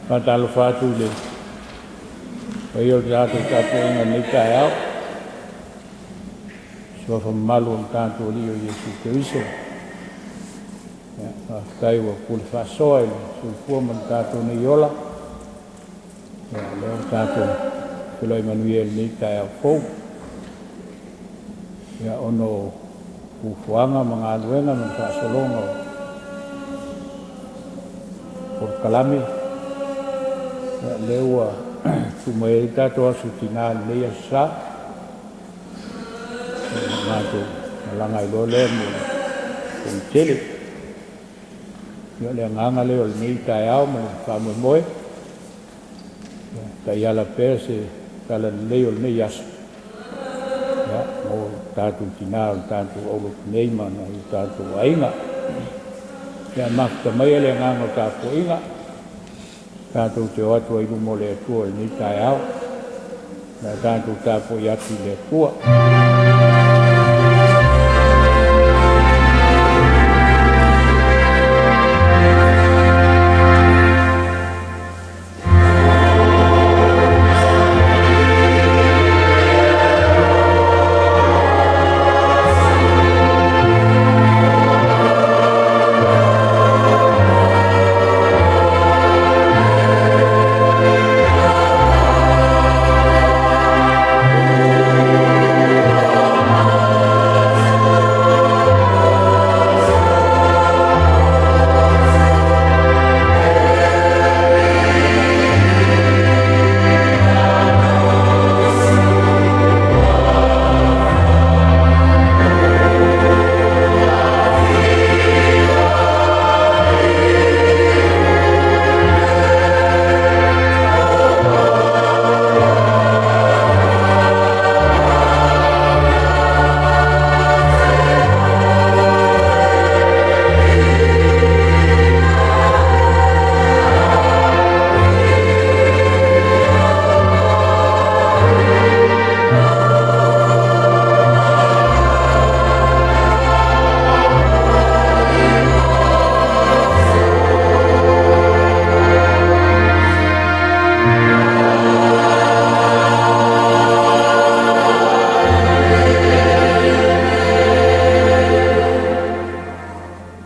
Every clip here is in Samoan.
Faatalofa atu i le paia o le tatou tapuaiga i lenei taeao i Suafa mamalu o le tatou Alii o Iesu Keriso. Faafetai ua pule faasoa i le soifua ma lo tatou nei ola, o lea ua tatou feiloai manuia i lenei taeao fou. Ia, ona o fuafuaga ma galuega ma le faasologa o polokalame, ia o lea ua tuu mai ai le tatou Aso Tina i lenei Aso Sa, ona matou malaga ai loa lea mo le Fonotele. Ia o le agaga lea o lenei taeao ma le faamoemoe, ia taiala pea se talalelei o lenei aso mo tatou tina o le tatou aulotu nei ma nai o tatou aiga. Ia mafuta maia le agaga o tapuaiga tatou te o atu ai i luma o le Atua i lenei taeao, o le a tatou tapuai atu i le Atua.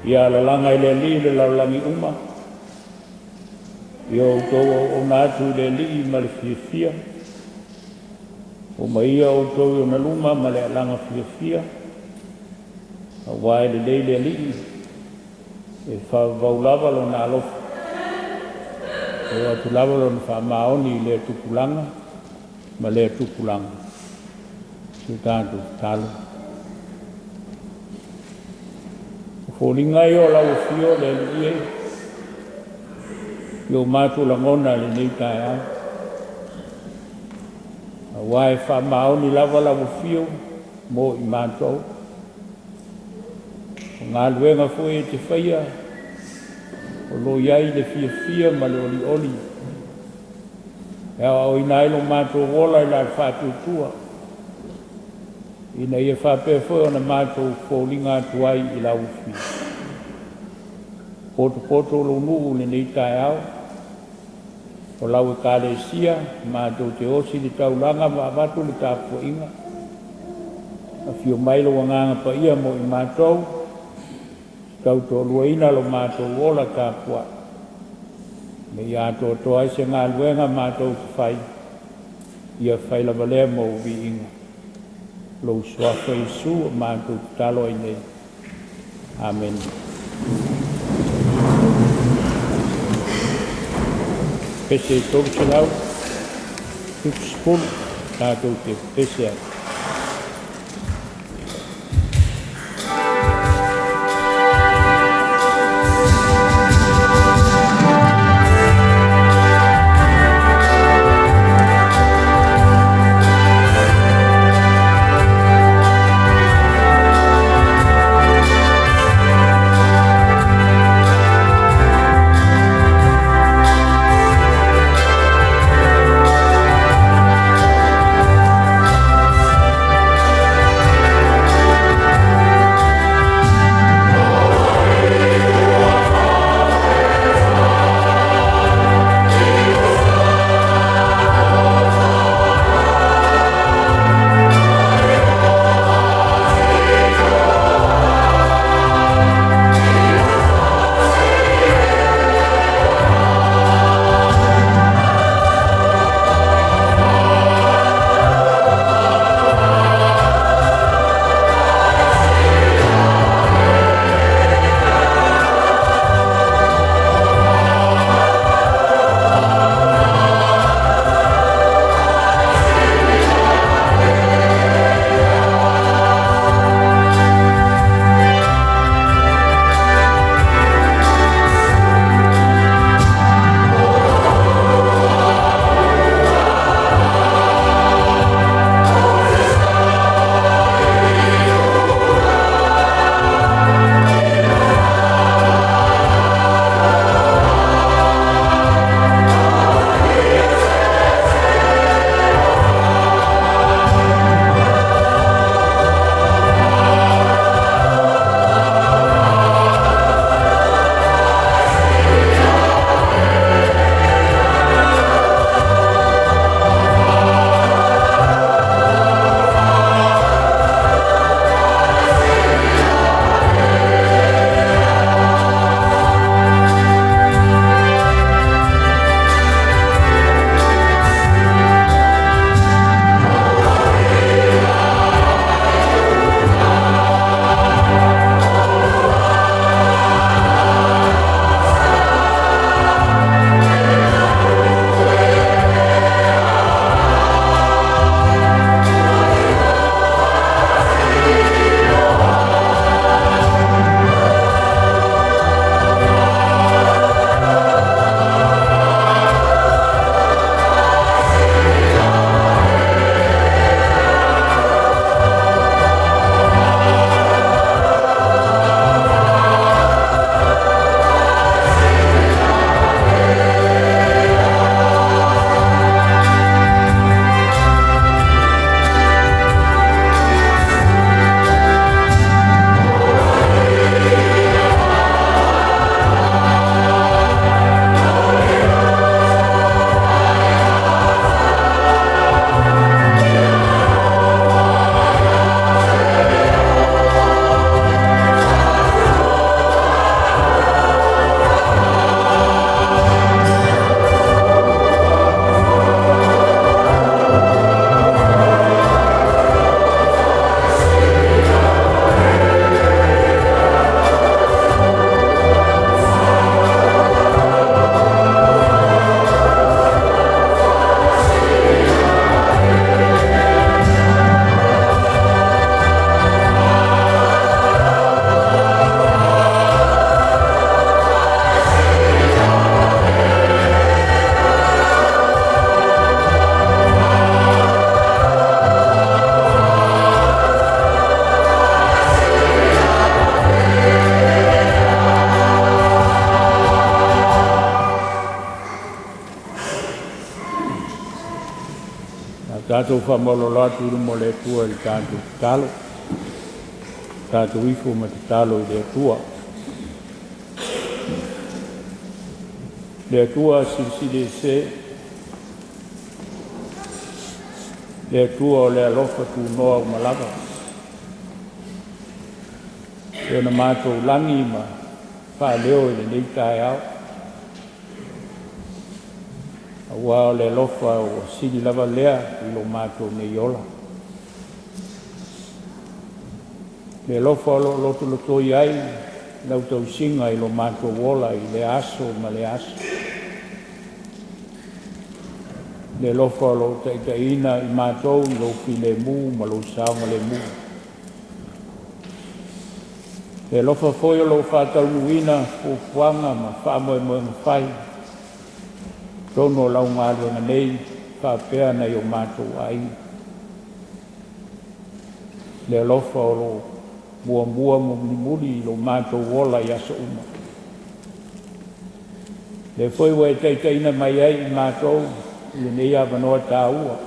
Ia alalaga i le Alii le lalolagi uma, ia outou auauna atu i le Alii ma le fiafia, omaia outou i ona luma ma le alaga fiafia, aua e lelei le Alii, e faavavau lava Lona alofa, e oo atu lava Lona faamaoni i lea tupulaga ma lea tupulaga. Se tatou tatalo. O foliga ia o lau afio le Alii e, i o matou lagona i lenei taeao, aua e faamaoni lava lau afio mo i matou. O galuega foi e te faia, o lo o i ai le fiafia ma le olioli e aoaoina ai lo matou ola i la le faatuatua, ina ia faapea foi ona matou foliga atu ai i lau afio. Potopoto lou nuu i lenei taeao, o lau Ekalesia, matou te osi le taulaga ma avatu le tapuaiga. Afio mai lou Agaga Paia mo i matou, tautoaluaina lo matou ola tapuai, ina ia atoatoa ai se galuega matou te fai, ia fai lava lea mo ou viiga. Lou Suafa Iesu ua matou tatalo ai nei. Amene. Pese 370 tatou te pese ai. Tatou faamaualalo atu i luma o le Atua i le tatou tatalo. Tatou ifo ma tatalo i le Atua. Le Atua Silisili Ese, le Atua o le alofa tunoa uma lava, e pei ona matou lagi ma faaleo i lenei taeao, aua o le alofa ua sili lava lea i lo matou nei ola. Le alofa o lo o lotolotoi ai lau tausiga i lo matou ola i lea aso ma lea aso. Le alofa o lo o taitaiina i matou i lou filemu ma lou saogalemu. Le alofa foi o lo o faataunuuina fuafuaga ma faamoemoega fai i totonu o lau galuega nei faapea nai o matou aiga. Le alofa o lo o muamua ma mulimuli i lo matou ola i aso uma. Lea foi ua e taitaiina mai ai i matou i lenei avanoa taua,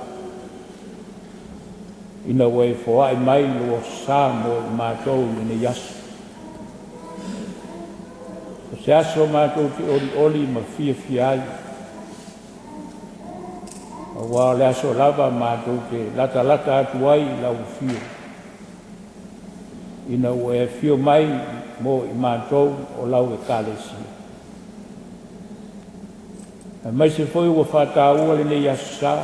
ina ua e foai mai lou Aso Sa mo i matou i lenei aso. O se aso matou te olioli ma fiafia ai, aua o le aso lava matou te latalata atu ai i lau afio, ina ua e afio mai mo i matou o lau Ekalesia. Aemaise foi ua faataua lenei Aso Sa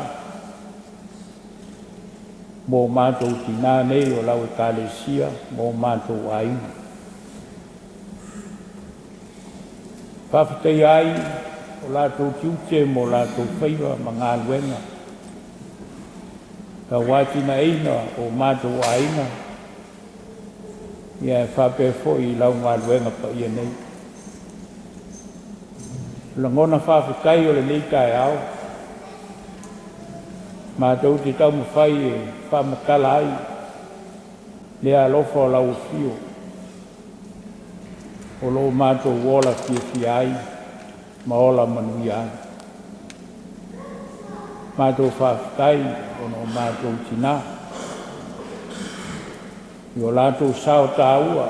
mo matou tina nei o lau Ekalesia ma o matou aiga, e faafetaia ai o latou tiute ma o latou faiva ma galuega tauatiaeina o matou aiga, ae faapea foi i lau galuega paia nei. O lagona faafetai o lenei taeao, matou te taumafai e faamatala ai le alofa o lau afio o lo o matou ola fiafia ai ma ola manuia ai. Matou faafetai ona o matou tina i o latou sao taua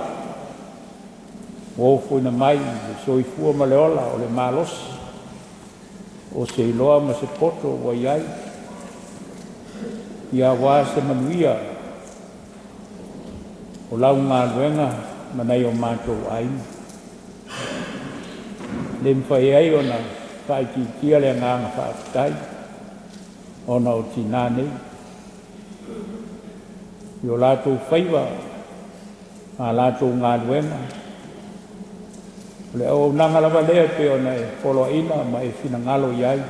ua ofoina mai le soifua ma le ola, o le malosi, o se iloa ma se poto ua i ai, ia aua se manuia o lau galuega ma nai o matou aiga. E le mafai ai ona faaitiitia le agaga faafetai ona o tina nei, i o latou faiva ma a latou galuega, o le auaunaga lava lea e pei ona e poloaiina ma e finagalo i ai,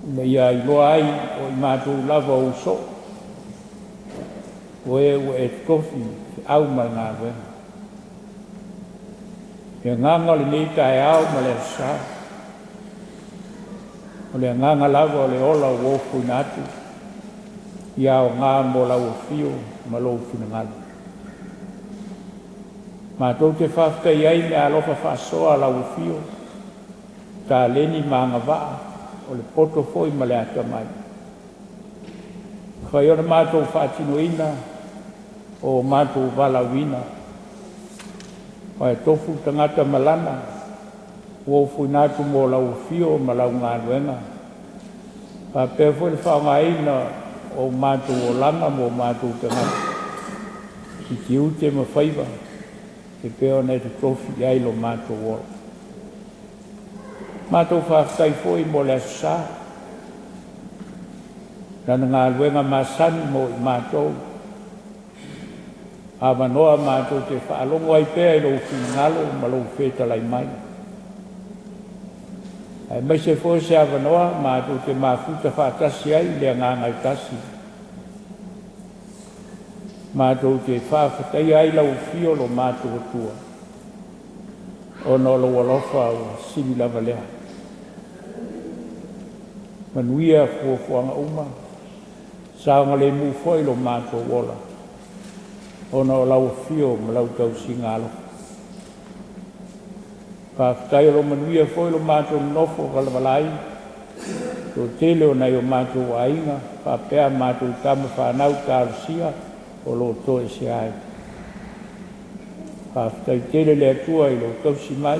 ina ia iloa ai o i matou lava o ou soo, o e ua e totofi i feau ma galuega. O le agaga o lenei taeao ma le Aso Sa, o le agaga lava o le ola ua ofoina atu, ia aoga mo lau afio ma lou finagalo. Matou te faafetaia ai meaalofa faasoa a lau afio, taleni ma agavaa, o le poto foi ma le atamai, ua mafai ai ona matou faatinoina o matou valaauina, aua e tofu le tagata ma lana ua ofoina atu mo lau afio ma lau galuega, faapea foi le faaaogaina o matou olaga ma o matou tagata i tiute ma faiva e pei ona e totofi i ai lo matou ola. Matou faafetai foi mo le Aso Sa, lana galuega masani mo i matou, avanoa matou te faalogo ai pea i lou finagalo ma lou fetalai mai, aemaise foi o se avanoa matou te mafuta faatasi ai i le agaga e tasi, matou te faafetaia ai lau afio lo matou Atua, ona o lou alofa ua sili lava lea. Manuia fuafuaga uma, saogalemu foi lo matou ola ona o lau afio ma lau tausiga alofa. Faafetai o lo o manuia foi lo matou nonofo valavala ai Toatele o nai o matou aiga faapea matou tama fanau talosia o lo o toesea ai. Faafetai tele i le Atua i lou tausi mai,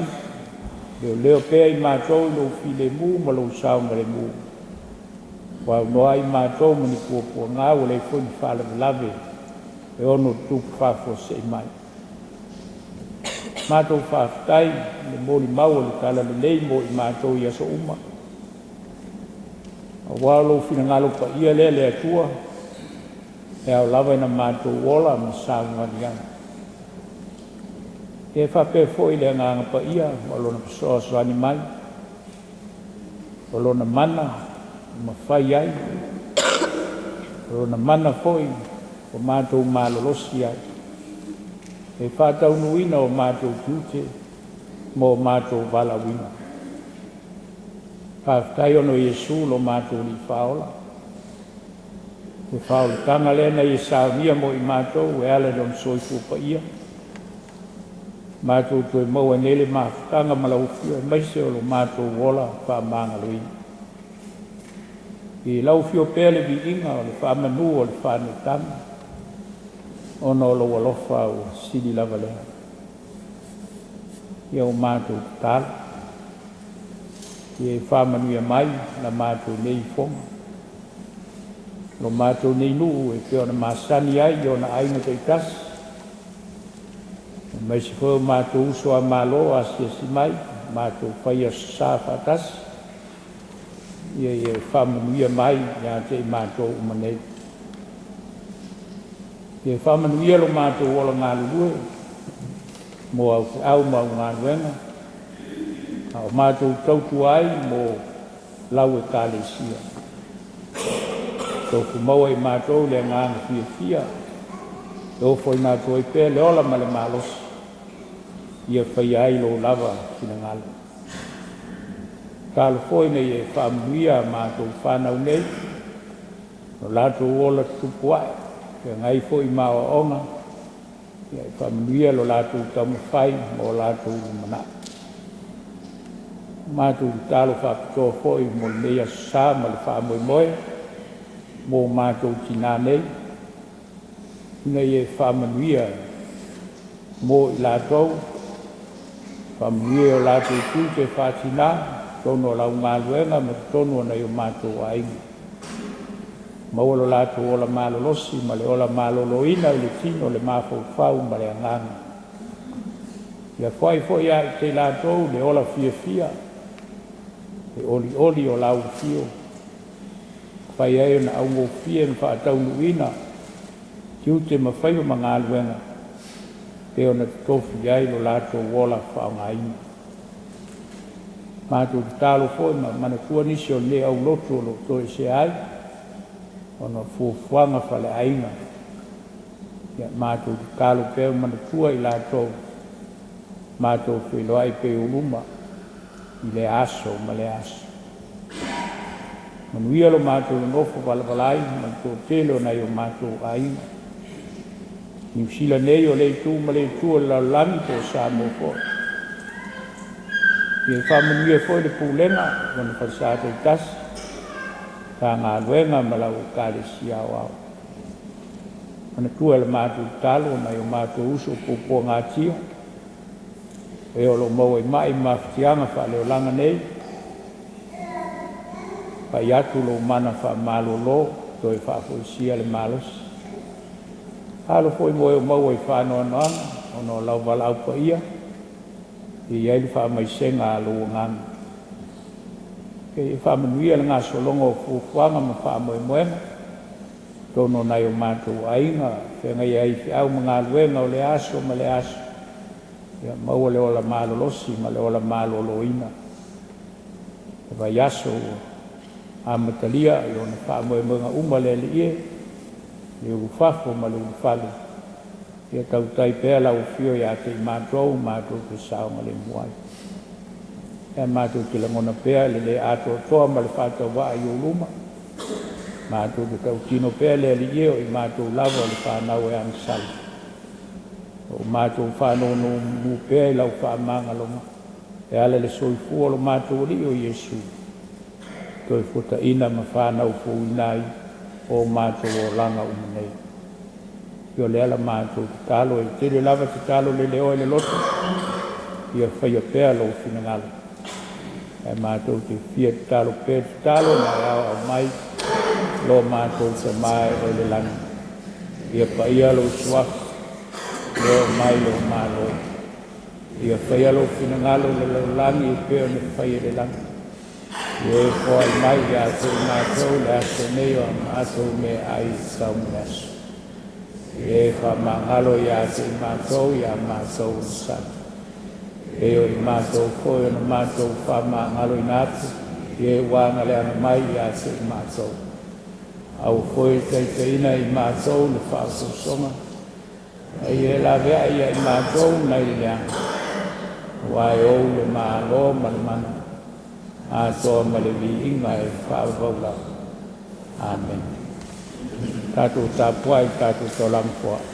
leoleo pea i matou i lou filemu ma lou saogalemu, ua aunoa ai matou ma ni puapuaga ua leai foi ni faalavelave e ono tutupu faafuasei mai. Matou faafetai i le molimau o le talalelei mo i matou i aso uma, aua o lou finagalo paia lea le Atua e ao lava ina matou ola ma savavali ai. Ia e faapea foi le Agaga Paia ma Lona fesoasoani mai, o Lona mana e mafai ai, o Lona mana foi ua matou malolosi ai e faataunuuina o matou tiute ma o matou valaauina. Faafetai ona o Iesu lo matou Alii Faaola, le faaolataga lea na ia saunia mo i matou e ala i Lona soifua paia, matou toe maua ai nei le mafutaga ma lau Afio aemaise o lo matou ola faamagaloina. I lau Afio pea le viiga o le faamanu o le faaneetaga, ona o lou alofa ua sili lava lea. Ia ua matou tatalo, ia e faamanuia mai la matou nei fono, lo matou nei nuu e pei ona masani ai i ona aiga taitasi, aemaise foi o matou uso a Malo asiasi mai matou fai Aso Sa faatasi. Ia e faamanuia mai ia te i matou uma nei. Ia e faamanuia lo matou ola galulue mo au feau ma au galuega a o matou tautua ai mo lau Ekalesia. Tofu maua e i matou le agaga fiafia e ofoina atu ai pea le ola ma le malosi ia faia ai lou lava finagalo. Tatalo foi ina ia e faamanuia a matou fanau nei, lo latou ola tuputupu ae, feagai foi ma aoaoga, ia e faamanuia lo latou taumafai mo latou lumanai. Matou tatalo faapitoa foi mo lenei Aso Sa ma le faamoemoe mo matou tina nei, ina ia e faamanuia mo i latou, faamanuia i o latou tiute faa-tina i totonu o lau galuega ma totonu o nai o matou aiga. Maua lo latou ola malolosi ma le ola maloloina i le tino, le mafaufau ma le agaga. Ia foai foi ia i latou le ola fiafia, le olioli o lau afio, e mafai ai ona augofie ma faataunuuina tiute ma faiva ma galuega e pei ona totofi i ai lo latou ola faaaogaina. Matou tatalo foi ma manatua nisi o lenei aulotu o lo o toesea ai ona o fuafuaga faaleaiga. Ia matou tatalo pea ma manatua i latou, matou feiloai pea i ou luma i lea aso ma lea aso. Manuia lo matou nonofo valavala ai ma le toatele o nai o matou aiga. Niu Sila nei o lea itu ma lea itu o le lalolagi po o Samoa foi. Ia e faamanuia foi le pulega i ona falesa taitasi, Matagaluega ma lau Ekalesia Aoao. Manatua e la matou tatalo nai o matou uso o puapuagatia, e o lo o maua i mai ma mafatiaga faaleolaga nei, pai atu lou mana faamalolo, toe faafoisia le malosi. Tatalo foi mo e o maua i faanoanoaga ona o lau valaau paia, ia i ai le faamaisega a lou agaga. Ia e faamanuia le gasologa o fuafuaga ma faamoemoega i totonu o nai o matou aiga, feagai ai i feau ma galuega o lea aso ma lea aso, ia maua le ola malolosi ma le ola maloloina. Le vaiaso ua amatalia i ona faamoemoega uma le Alii e, le ulufafo ma le ulufale, ia tautai pea lau Afio ia te i matou matou te saogalemu ai. Ae matou te lagona pea le le atoatoa ma le faatauvaa i ou luma, matou te tautino pea le Alii e, o i matou lava o le fanau e agasala. O matou faanonomanu pea i lau faamagaloga e ala i le soifua o lo matou Alii o Iesu. Toefuataiga ma fanau fouina ai o matou olaga uma nei. Ia o lea la matou tatalo, e tele lava tatalo leleoa i le loto, ia faia pea lou finagalo. Ae matou te fia tatalo pea tatalo na e aoao mai lo matou Tama e oe le lagi. Ia paia lou suafa, ia oo mai lou malo. Ia faia lou finagalo i le lalolagi e pei ona faia i le lagi. Ia e foai mai ia te i matou le aso nei o a matou meaai e tatau mo le aso. Ia e faamagalo ia te i matou ia matou ona sala. E pei o i matou foi ona matou faamagaloina atu i e ua agaleaga mai ia te i matou. Aua foi e taitaiina i matou i le faaosoosoga, a ia e laveai ia i matou nai le leaga, aua e ou le Malo ma le mana, atoa ma le viiga e faavavau lava. Amene. Tatou tapuai i tatou taulaga foai.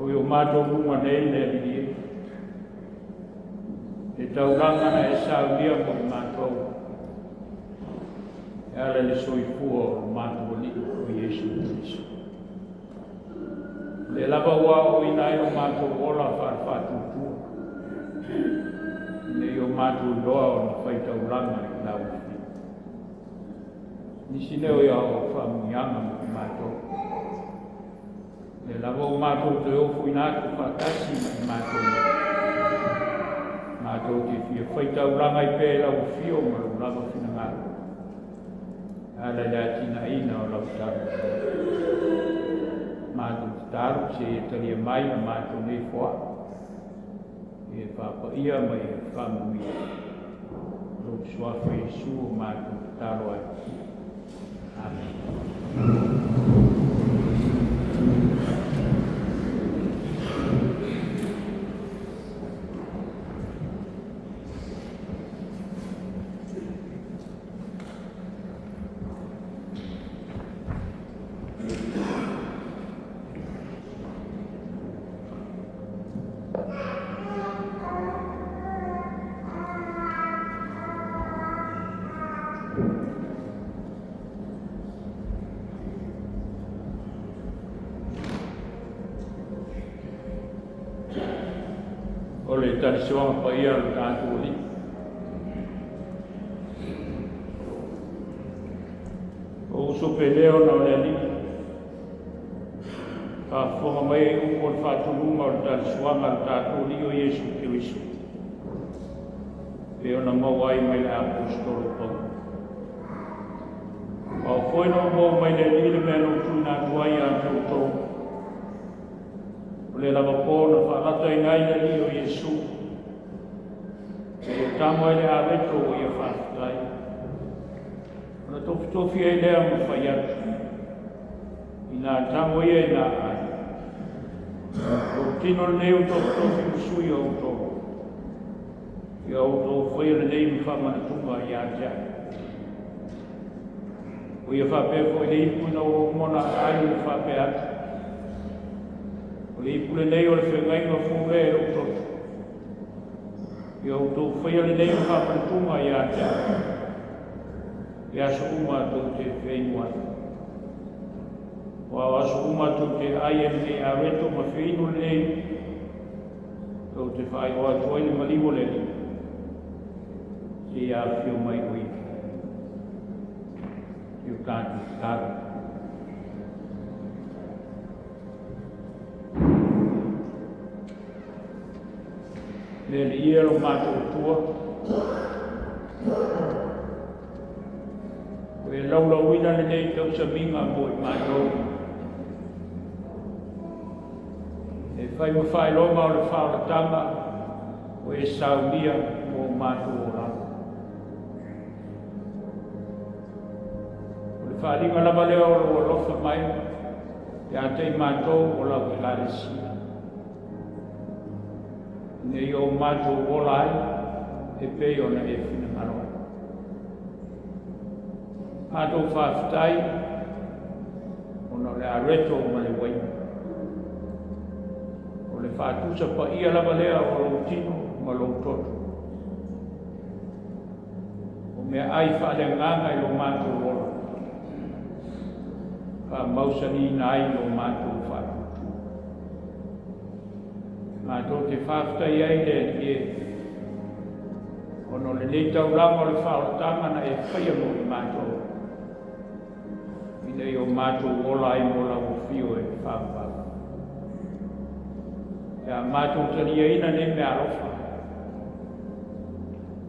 O i o matou luma nei le Alii e, le taulaga na e saunia mo i matou, e ala i le soifua o lo matou Alii o Iesu Keriso. O lea lava ua aoaoina ai lo matou ola faale-faatuatua, ina ia o matou iloa ona faitaulaga i lau Afio. Nisi lea o au faamanuiaga mo i matou. Lea lava ua matou toe ofoina atu faatasi ma i matou nei. Matou te fia faitaulaga ai pea i lau Afio ma lou lava finagalo, e ala i le atinaeina o lau tala. Matou tatalo seia talia mai a matou nei foai, e faapaia ma e faamanuia. Lou suafa Iesu o matou tatalo ai. Amen. O le talisoaga paia o le tatou Alii. O uso pele ona o le Alii. Faafofoga mai ai upu o le faatonuga o le taliasuaga a le tatou Alii o Iesu Keriso e pei ona maua ai mai le Aposetolo o Paulo. Aua foi na ou maua mai le Alii le mea na ou tuuina atu ai ia te outou, o le lava po na faalataina ai le Alii o Iesu, ina ia tago ai le areto ua ia faafetai, ona tofitofi ai lea ma fai atu, ina tago ia ina ai, lou tino lenei ua tofitofi ma sui o outou, ia outou faia lenei ma faamanatuga ia te a'u. Ua ia faapea foi le ipu ina ua uma ona aai ma faapea atu, O le ipu lenei o le Feagaiga Fou lea i lou toto. Ia outou faia lenei ma faamanatuga ia te a'u, i aso uma tou te feinu ai. Aua o aso uma tou te ai ai i lenei areto ma feinu lenei ipu, tou te faailoa atu ai le maliu o le Alii, seia afio mai o Ia. I o tatou tatalo. Le Alii e lo matou Atua, ua e laulauina lenei tausamiga mo i matou, e fai ma faailoga o le faaolataga ua e saunia mo o matou olaga. O le faaaliga lava lea o lou alofa mai ia te i matou o lau Ekalesia, ina ia o matou ola ai e pei ona e finagalo ai. Matou faafetai ona o le areto ma le uaina, o le faatusa paia lava lea o lou tino ma lou toto, o meaai faaleagaga i lo matou ola, faamausaliina ai lo matou faatuatua. Matou te faafetai ai le Alii e, ona o lenei taulaga o le faaolataga na e faia mo i matou, ina ia o matou ola ai mo lau afio e faavavau. Pe a matou taliaina nei meaalofa,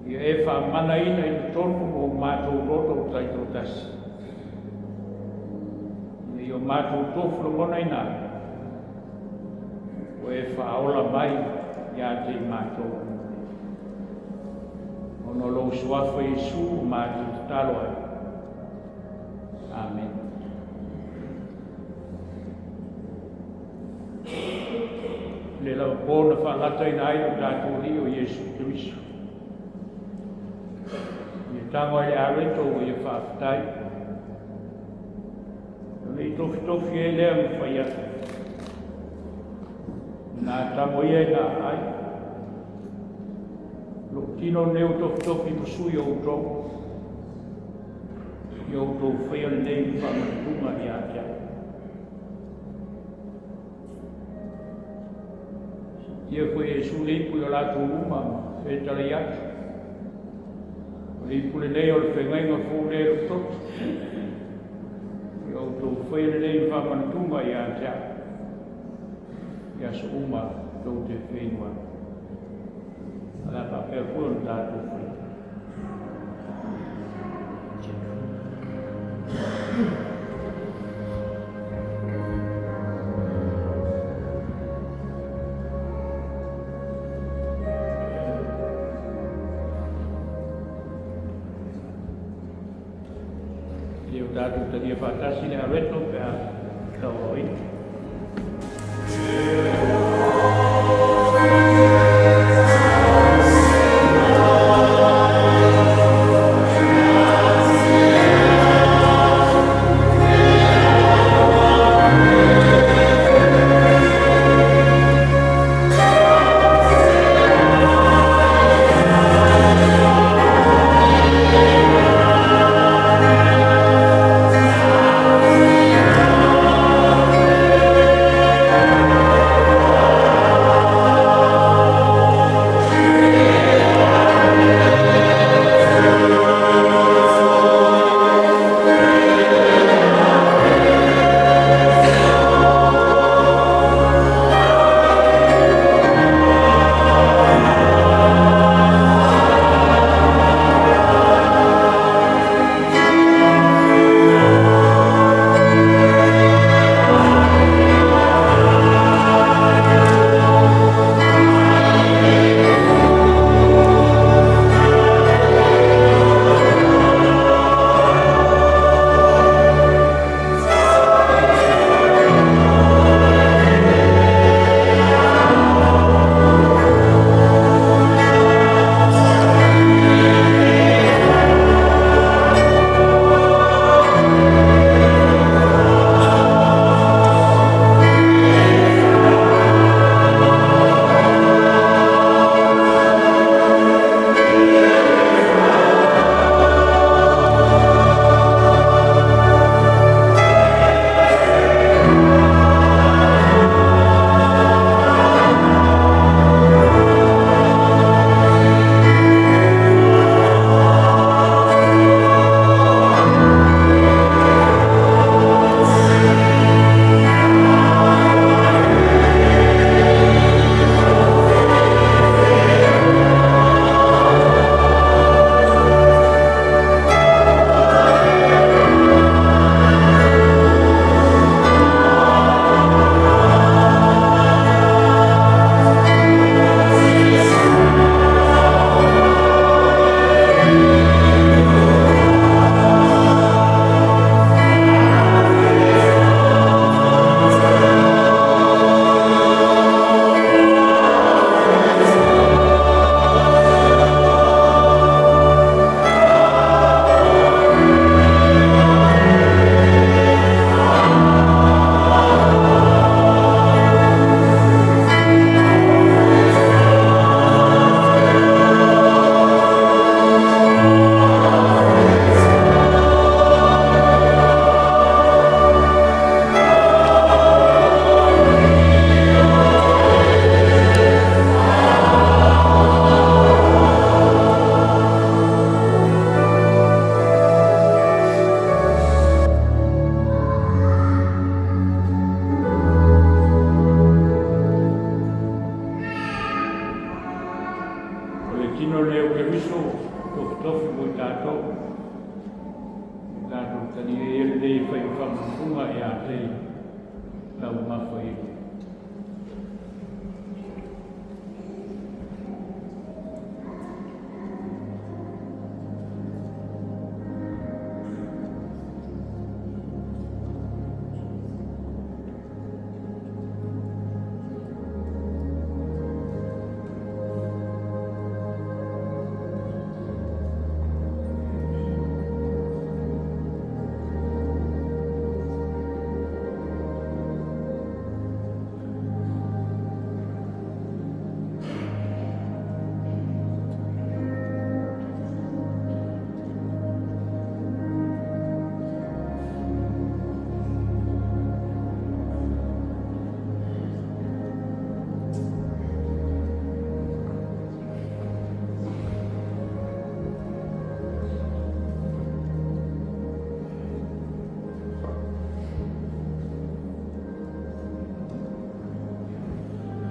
ia e faamanaina i totonu o matou loto taitoatasi, ina ia o matou tofu lagonaina ai, ua e faaola mai ia te i matou. Ona o lou suafa Iesu o matou tatalo ai. Amene. Le lava po na faalataina ai lo tatou Alii o Iesu Keriso, ia tago ai le areto ua ia faafetai, ona i tofitofi ai lea ma fai atu, ina tago ia ina ai, lou tino lenei ua tofitofi ma sui o outou, ia outou faia lenei faamanatuga ia te a'u. Ia foi Iesu le ipu i o latou luma ma fetalai atu, o le ipu lenei o le feagaiga fou lea i lou toto. Ia outou faia lenei faamanatuga ia te a'u, i aso uma tou te feinu ai. O le a faapea foi ona tatou faia. Ia o tatou talia faatasi le areto pe a taualoina. tofi mo i tatou. E tatou talia ia lenei e fai ma faamanuiaga ia te taumafa i ai.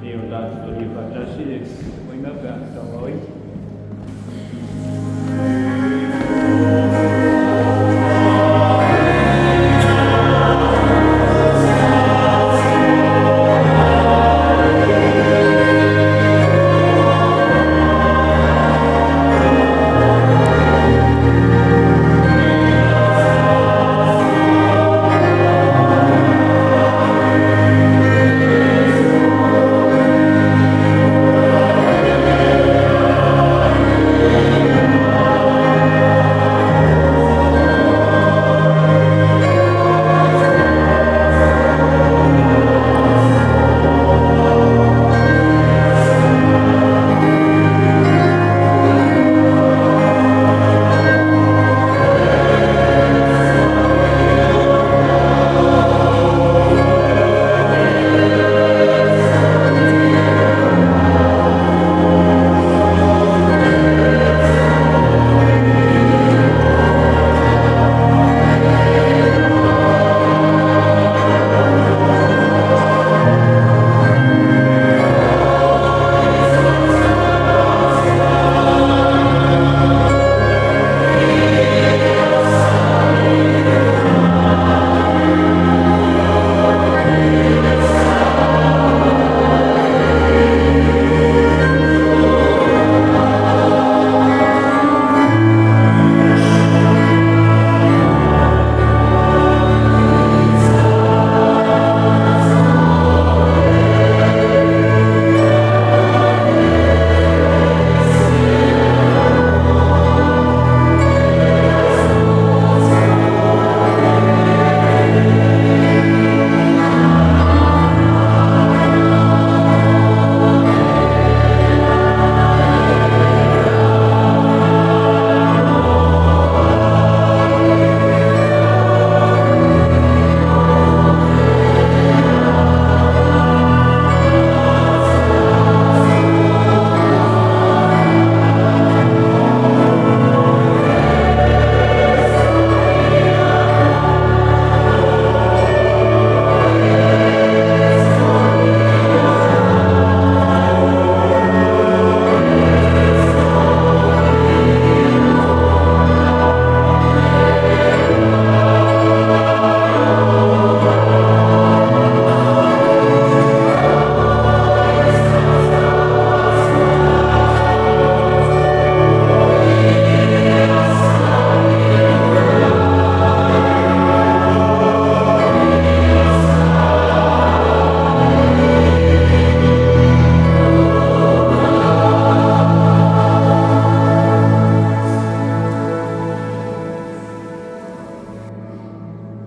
E o tatou talia faatasi le tapuaiga pe a tauaoi.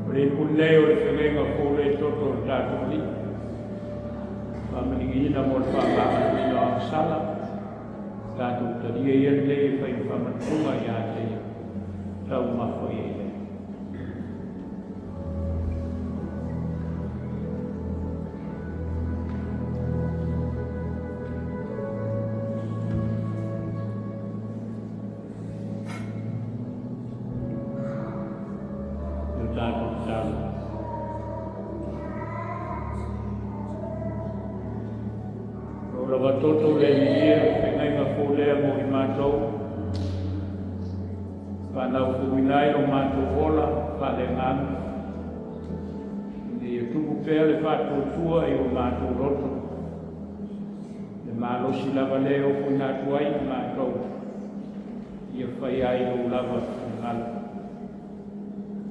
O le ipu lenei o le feagaiga fou le toto o le tatou Alii, faamanuiaina mo le faamagaloina o agasala, tatou talia ia lenei e fai ma faamanuiaga ia te ia taumafa i ai. O tatou tatalo. O lava toto le viia, feagaiga fou lea mo i matou. Faanaufuina ai lo matou ola faaleagaga, ina ia tupu pea le faatuatua i o matou loto, le malosi lava lea e ofoina atu ai i matou, ia faia ai Lou lava finagalo.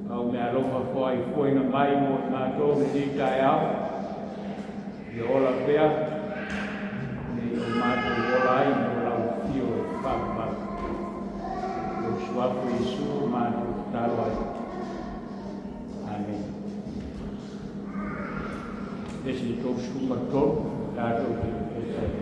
Lau meaalofa foaifuaina mai mo i matou i lenei taeao, ia ola pea, ina ia o matou ola ai mo lau afio e faavavau. Lou Suafa Iesu ua matou tatalo ai. Amene. 133, tatou te eseese.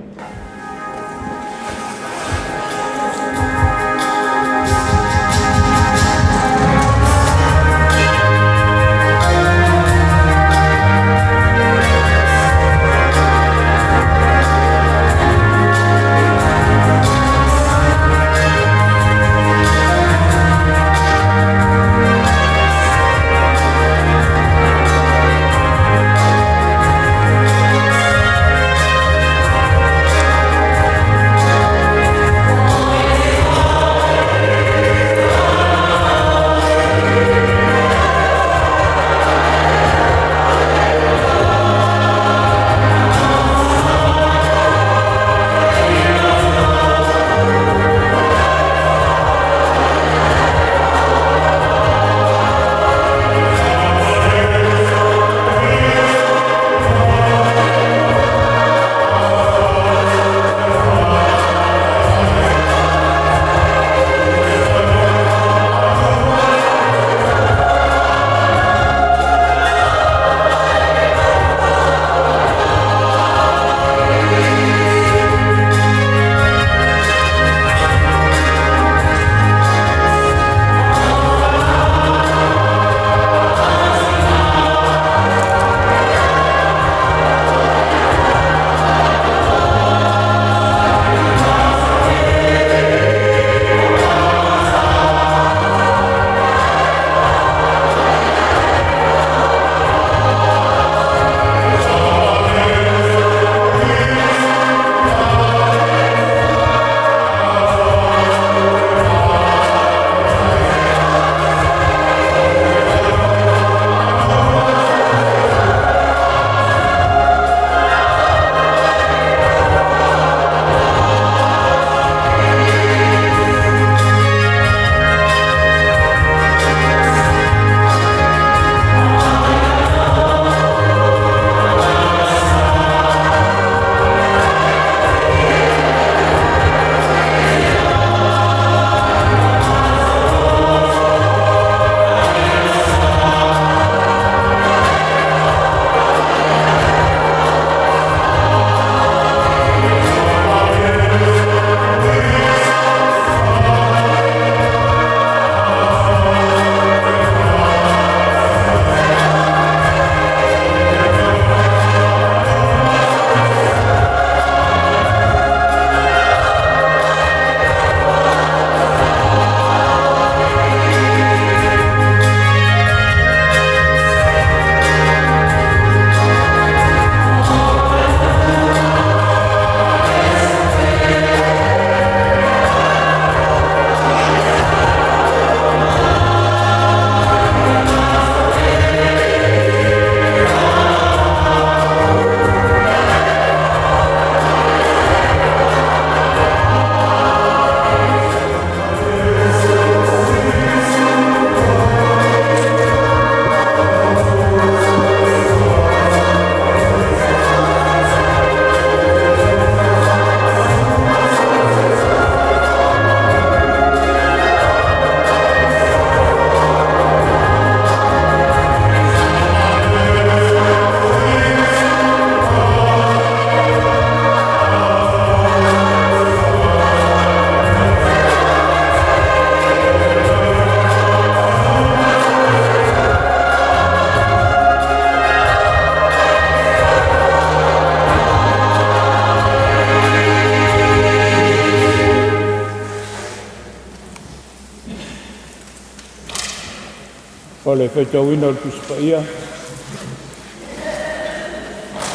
O le faitauina o le Tusi Paia,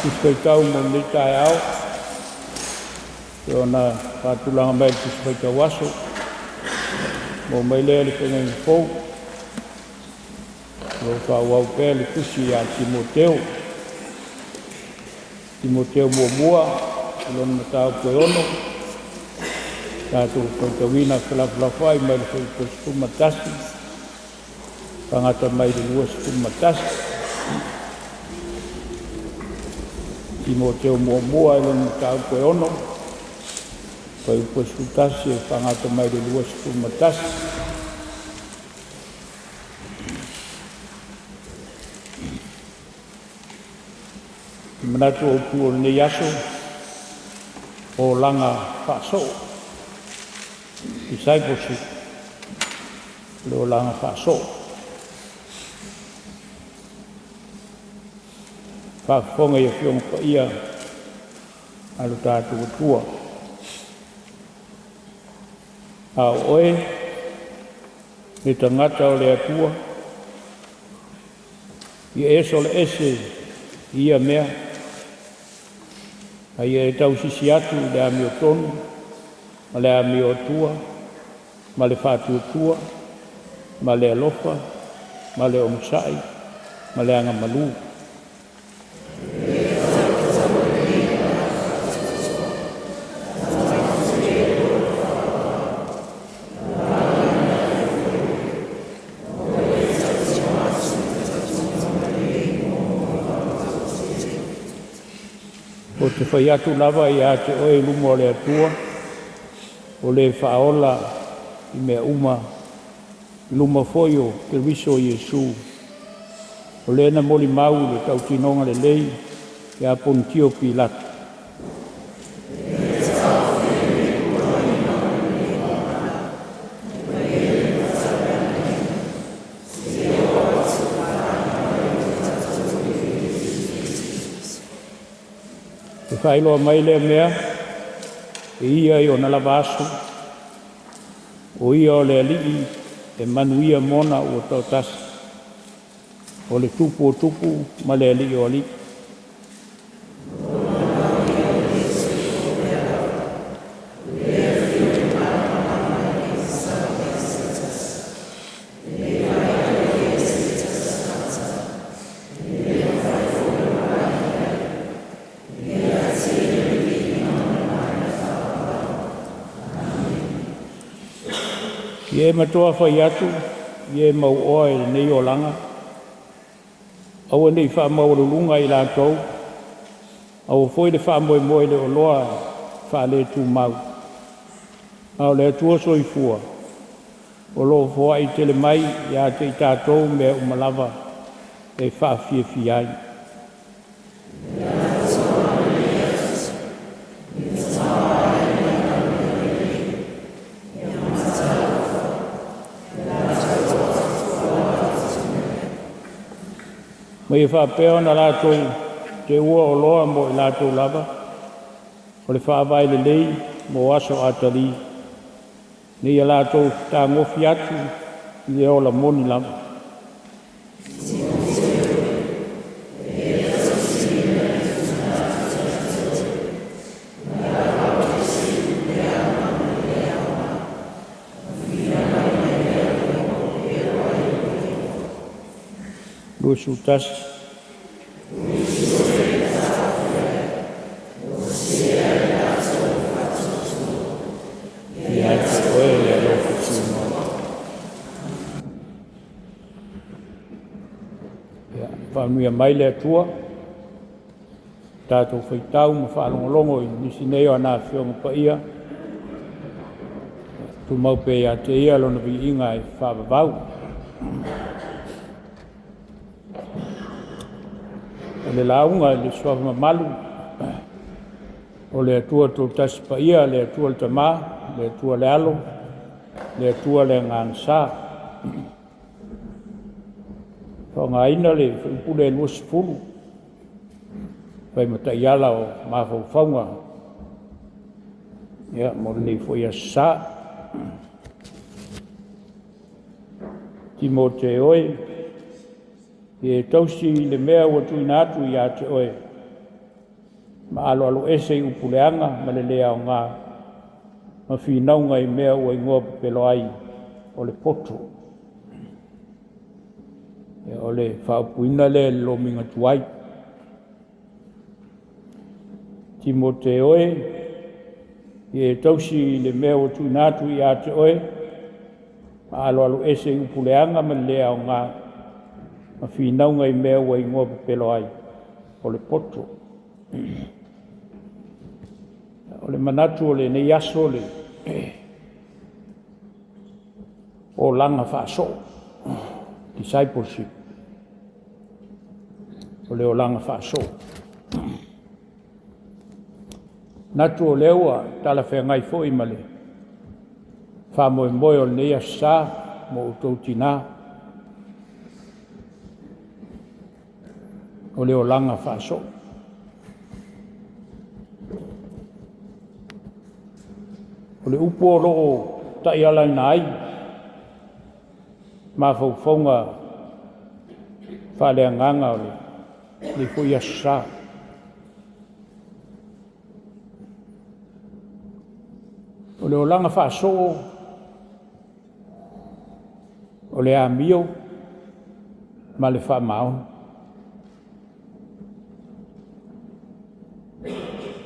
Tusi Faitau mo lenei taeao, e pei ona faatulaga mai i le Tusi Faitau Aso. Maua mai lea i le Feagaiga Fou, o lo o faaauau pea le tusi ia Timoteo. Timoteo muamua i lona mataupu e 6, tatou faitauina felafolafoai mai le fuaiupu 11 faagata mai le 21. Timoteo muamua i lona mataupu e 6, fuaiupu 11 e faagata mai le 21. Le manatu autu o lenei aso, olaga faasoo, discipleship, le olaga faasoo. Faafofoga i Afioga Paia a lo tatou Atua. A o oe, le tagata o le Atua, ia e soloese i ia mea, a ia e tausisi atu i le amiotonu ma le amio atua ma le faatuatua ma le alofa ma le onosai ma le agamalu. Ou te fai atu lava ia te oe i luma o le Atua, o le faaola i mea uma, i luma foi o Keriso Iesu, o le na molimau i le tautinoga lelei ia Ponitio Pilato. E faailoa mai lea mea e ia i ona lava aso, o ia o le Alii e manuia mona ua toatasi, o le Tupu o tupu ma le Alii o alii. Ia e matua fai atu i e mauoa i lenei olaga, aua ne i faamaualuluga i latou, aua foi le faamoemoe i le oloa e faaletumau, a o le Atua soifua, o lo o foai tele mai ia te i tatou mea uma lava e faafiafia ai. Ma ia faapea ona latou teuina oloa mo i latou lava, o le faavae lelei mo aso atalii, ina ia latou fetagofi atu i le ola moni lava. 21. Ia te oe le alofa tumau. Ia faamanuia mai le Atua, tatou faitau ma faalogologo i nisi nei o ana Afioga Paia, tumau pea ia te Ia Lona viiga e faavavau. O le lauga i le suafa mamalu o le Atua Toatasi Paia, le Atua le Tama, le Atua le Alo, le Atua le Agaga Sa. Faaaogaina le fuaiupu lea e 20, fai ma taiala o mafaufauga mo lenei foi Aso Sa. Timote e, ia e tausi le mea ua tuuina atu ia te oe, ma aloaloese i upu leaga ma le le aoga, ma finauga i mea ua igoa pepelo ai. o le poto. O le faaupuina lea i le lomiga tuai. Timote oe, ia e tausi le mea ua tuuina atu ia te oe, ma aloalo ese i upu leaga ma le le aoga, ma finauga i mea ua igoa pepelo ai, o le poto. O le manatu o lenei aso, le olaga faasoo, discipleship, o le olaga faasoo. E manatu o lea ua talafeagai foi ma le faamoemoe o lenei Aso Sa mo outou tina, o le olaga faasoo. O le upu o lo o taialaina ai mafaufauga faaleagaga o lenei foi Aso Sa, o le olaga faasoo, o le amio ma le faamaoni. E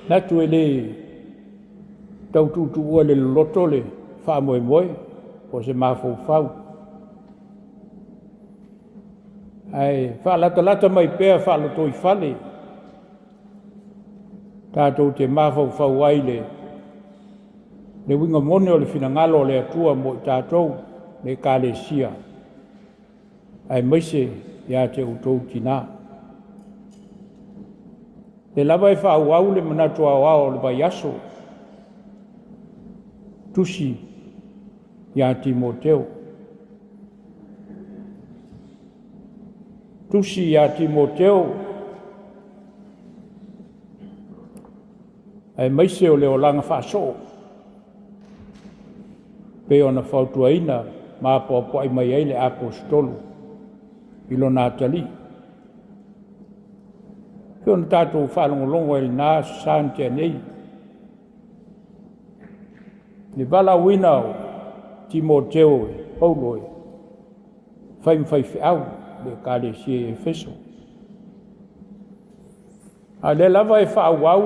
manatu e le tau tuutuua i le loloto le faamoemoe po o se mafaufau, ae faalatalata mai pea faalotoifale tatou te mafaufau ai i le uiga moni o le finagalo o le Atua mo i tatou le Ekalesia, aemaise ia te outou tina. O lea lava e faaauau le manatu aoao o le vaiaso, tusi ia Timoteo. Tusi ia Timoteo aemaise o le olaga faasoo pei ona fautuaina ma apoapoai mai ai le Aposetolo i lona atalii. E pei ona tatou faalogologo ai i lena Aso Sa na tea nei, i le valaauina o Timoteo e Paulo e fai ma faifeau i le ekalesia i Efeso. A o lea lava e faaauau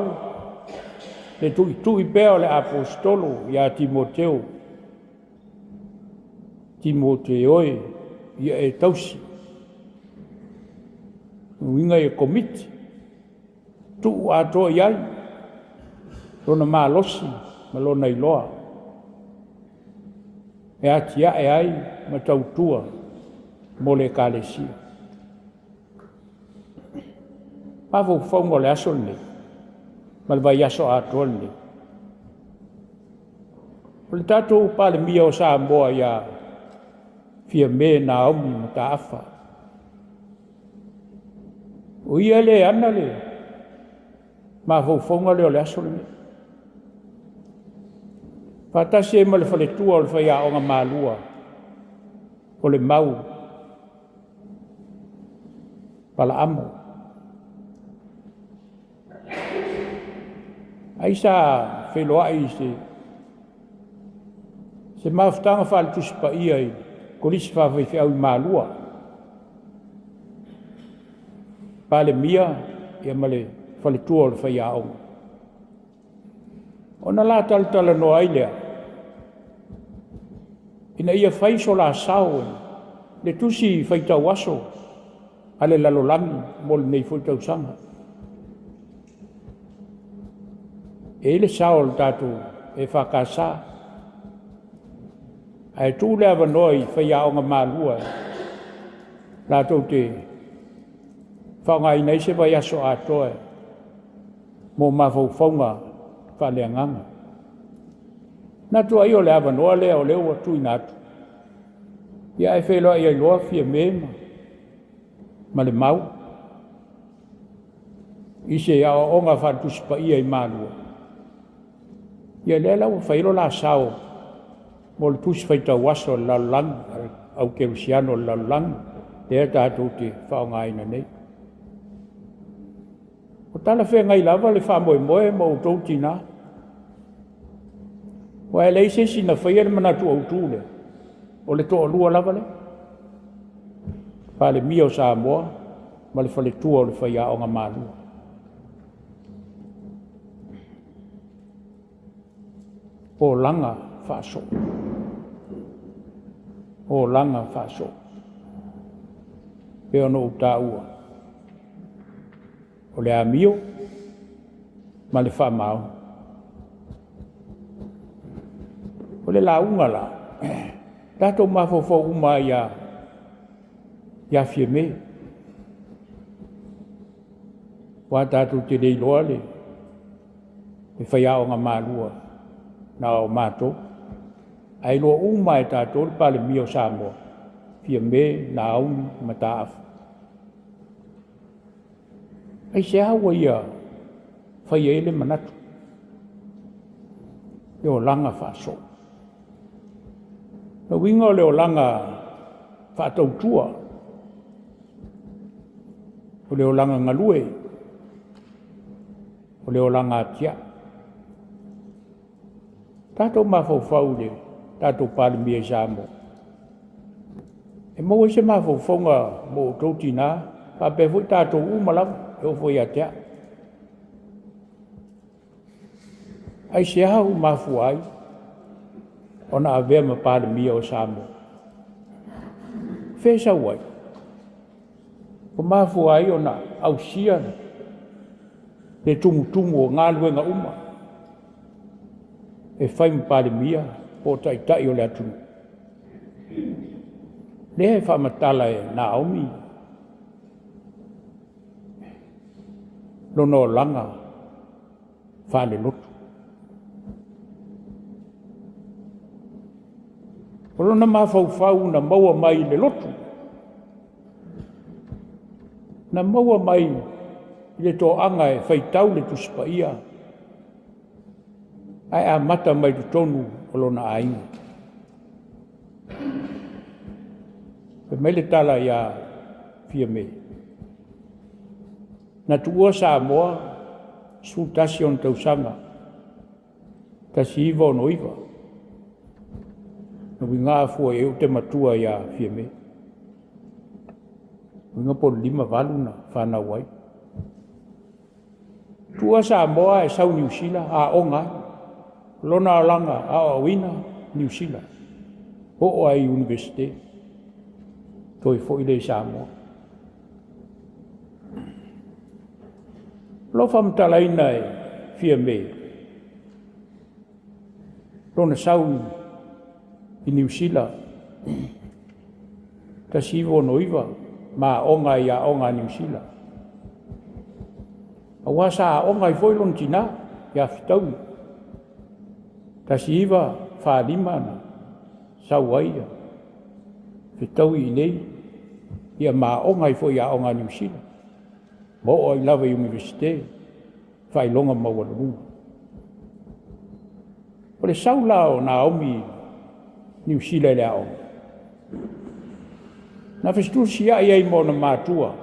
le tuitui pea o le Aposetolo ia Timoteo, Timote oe, ia e tausi. O lona uiga ia commit, tuu atoa i ai lona malosi ma lona iloa e atiae ai ma tautua mo le Ekalesia. O mafaufauga o le aso lenei ma le vaiaso atoa lenei, o le tatou Palemia o Samoa ia Fiame Naomi Mataafa, o ia lea e ana le mafaufauga lea o le aso lenei, faatasi ai ma le faletua o le faiaoga malua o le Mau Palaamo. Ai sa feiloai i se mafutaga faale-Tusi Paia i le Kolisi Faafaifeau i Malua, Palemia ma le faletua o le faiaoga. Ona la talatalanoa ai lea ina ia fai so la sao i le tusi faitau aso a le lalolagi mo lenei foi tausaga. E i ai le sao o le tatou EFKS, ae tuu le avanoa i faiaoga malua latou te faaaogaina ai se vaiaso atoa mo mafaufauga faaleagaga. Manatu ai o le avanoa lea o lea ua tuuina atu, ae feiloai ai loa Fiame ma le Mau i se aoaoga faale-Tusi Paia i Malua. Ia lea la ua fai ai lo la sao mo le tusi faitau aso a le lalolagi, a le au kerisiano o le lalolagi lea tatou te faaaogaina nei. Ua talafeagai lava le faamoemoe ma outou tina, aua e leai se isi na faia le manatu autu lea. O le toalua lava lea, Palemia o Samoa ma le faletua o le faiaoga malua. Olaga faasoo, olaga faasoo. E pei ona ou taua, o le amio ma le faamaoni. O le lauga la, tatou mafaufau uma lava ia Fiame, aua tatou te le iloa le faiaoga malua, na o matou, ae iloa uma lava e tatou le Palemia o Samoa, Fiame Naomi Mataafa. Aisea ua ia faia ai le manatu? Le olaga faasoo. O le uiga o le olaga faatautua, o le olaga galue, o le olaga atiae. Tatou mafaufau i le tatou Palemia i Samoa, e maua ai se mafaufauga mo outou tina, faapea foi tatou uma lava, e oo foi ia te au. Aisea ua mafua ai ona avea ma Palemia o Samoa? O fea e sau ai? Ua mafua ai ona ausia le tumutumu o galuega uma e fai ma Palemia po o Taitai o le atunuu. Lea e faamatala e Naomi lona olaga faalelotu. O lona mafaufau na maua mai le lotu, na maua mai i le toaga e faitau le Tusi Paia ae amata mai totonu o lona aiga. Fai mai le tala ia Fiame, na tuua Samoa, 11 ona tausaga, 1969. Lona uiga a fua i ai ou te matua ia Fiame. Lona uiga po o le 58 na fanau ai. Tuua Samoa ae sau i Niu Sila aoga ai. O lona alaga aoaoina, Niu Sila, oo lava i le Iunivesite, toe foi lea i Samoa. O lo o faamatalaina e Fiame lona sau i Niu Sila 1969 ma aoga ai i aoga a Niu Sila, aua sa aoga ai foi lona tina ia Fetaui. 1945 na sau ai Fetaui i inei ma aoga ai foi i aoga a Niu Sila, ma oo ai lava i le Iunivesite, faailoga maualuluga. O le sau la o Naomi i Niu Sila i le aoga, na fetusiai ai ma ona matua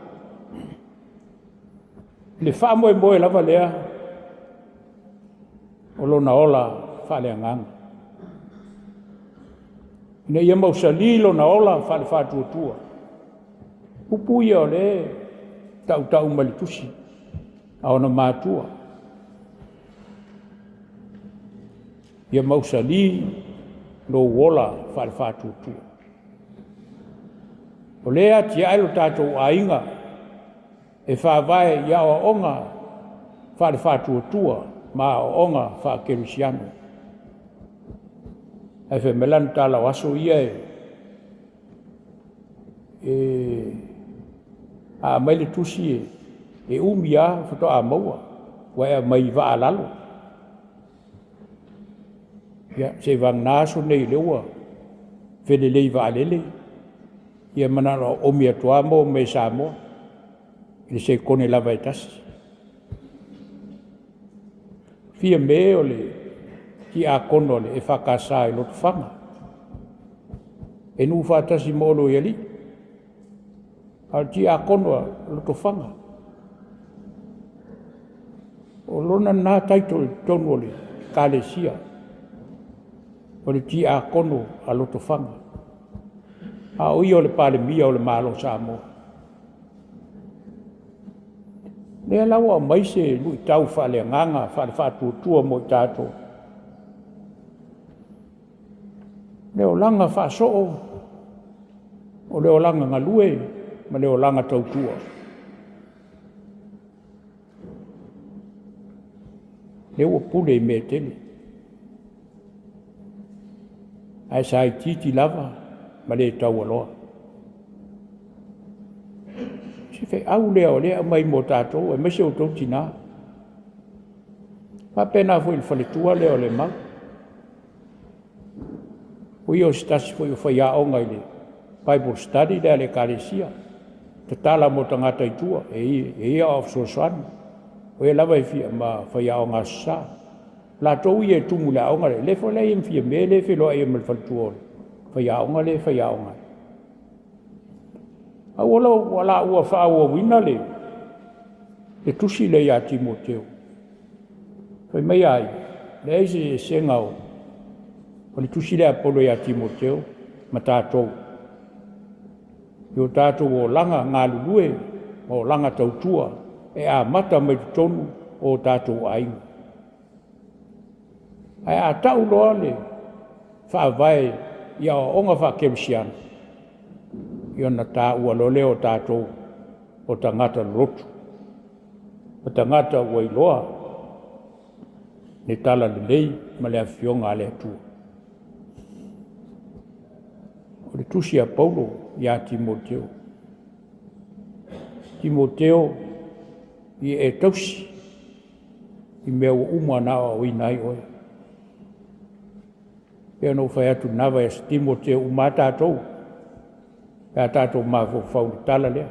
i le faamoemoe lava lea o lona ola faaleagaga, ina ia mausali lona ola faale-faatuatua. O upu ia o lea e tautau mai le tusi a ona matua, ia mausali lou ola faale-faatuatua. O lea e atiae lo tatou aiga e faavae i aoaoga faale-faatuatua ma aoaoga faakerisiano. Ae fai mai lana tala, o aso ia a aumai le tusi e umi lava faatoa maua, aua e aumai i vaa a lalo. Ia, seiavagana aso nei o lea ua felelei vaalele, ia ma na ona oomi atu lava maua mai e Samoa i le sekone lava e tasi. Fiame o le tiakono a le EFKS i Lotofaga, e nuu faatasi ma Olo i Alii, a o le tiakono a Lotofaga. O lona lena title i totonu o le ekalesia, o le tiakono a Lotofaga. A o ia o le Palemia o le Malo o Samoa. O lea la ua aumai se luitau faaleagaga, faale-faatuatua mo i tatou, le olaga faasoo, o le olaga galue ma le olaga tautua. Lea ua pule i mea e tele, ae sa itiiti lava ma le taualoa. O si feau lea o lea e aumai mo tatou aemaise outou tina. E faapena foi i le faletua lea o Lemau, o ia o se tasi foi o faiaoga i le Bible Study lea a le Ekalesia, tatala mo tagata i tua, e i ai aoao fesoasoani, o e lava e fia, ma faiaoga Aso Sa. O latou ia e tumu i le aoga lea, lea foi la e i ai ma Fiame lea e feiloai ai ma le faletua o le faiaoga lea e faiaoga ai. A ua laua faaauauina le tusi lea ia Timoteo, fai mai a ai? Leai se eseesega o le tusi lea a Paulo ia Timoteo ma tatou i o tatou olaga galulue ma olaga tautua e amata mai totonu o tatou aiga. Ae a tau loa le faavae i aoaoga faakerisiano, ia ona taua loa lea o tatou o tagata lotu, o tagata ua iloa le talalelei ma le afioga a le Atua. O le tusi a Paulo ia Timoteo, Timoteo ia e tausi i mea ua uma ona aoaoina ai oe. E pei ona ou fai atu i lena vaiaso, Timoteo uma lava tatou pe a tatou mafaufau i le tala lea.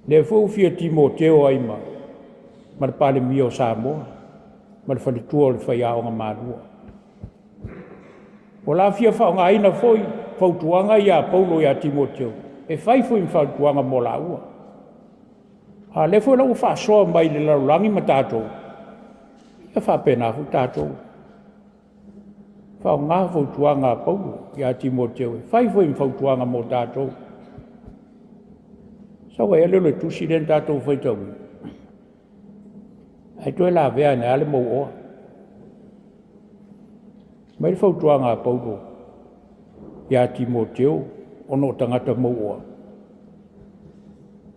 O lea foi ua fia Timoteo ai ma le Palemia o Samoa ma le faletua o le faiaoga malua. Ua la fia faaaogaina foi fautuaga ia a Paulo ia Timoteo e fai foi ma fautuaga mo laua. A o lea foi la ua faasoa mai i le lalolagi ma tatou, ia e faapena foi tatou. Faaaoga fautuaga a Paulo ia Timoteo e fai foi ma fautuaga mo tatou. Sau ai lava lea o le tusi lea na tatou faitauina, ae toe lavea ane lava le mauoa. Fai mai le fautuaga a Paulo ia Timoteo ona o tagata mauoa,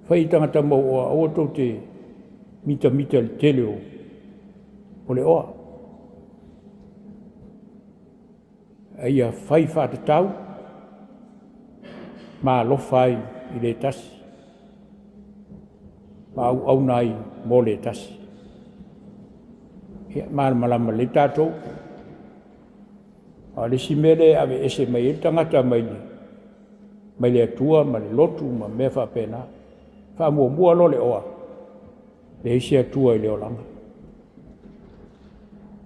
fai i tagata mauoa aua tou te mitamita i le tele o le oa, a ia fai faatatau ma alofa ai i le tasi ma auauna ai mo le tasi. Ia e malamalama lelei tatou, aua o le isi mea lea e aveese mai ai le tagata mai le Atua ma le lotu ma mea faapena, faamuamua loa le oa, leai se Atua i le olaga.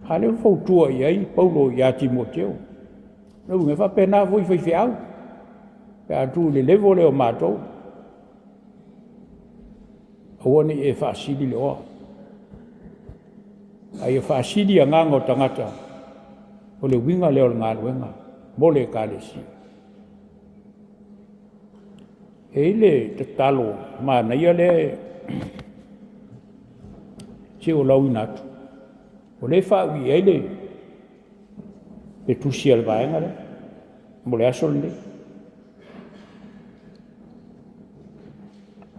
A o lea ua fautua i ai Paulo ia Timoteo. O lona uiga, e faapena foi i faifeau pe a tuu i le level lea o matou, aua ne i e faasili le oa, a ia faasili agaga o tagata, o le uiga lea o le galuega mo le Ekalesia. E i ai le tatalo manaia lea se i ou lauina atu, o lea e faaiu i ai le tusi a le vaega lea mo le aso lenei.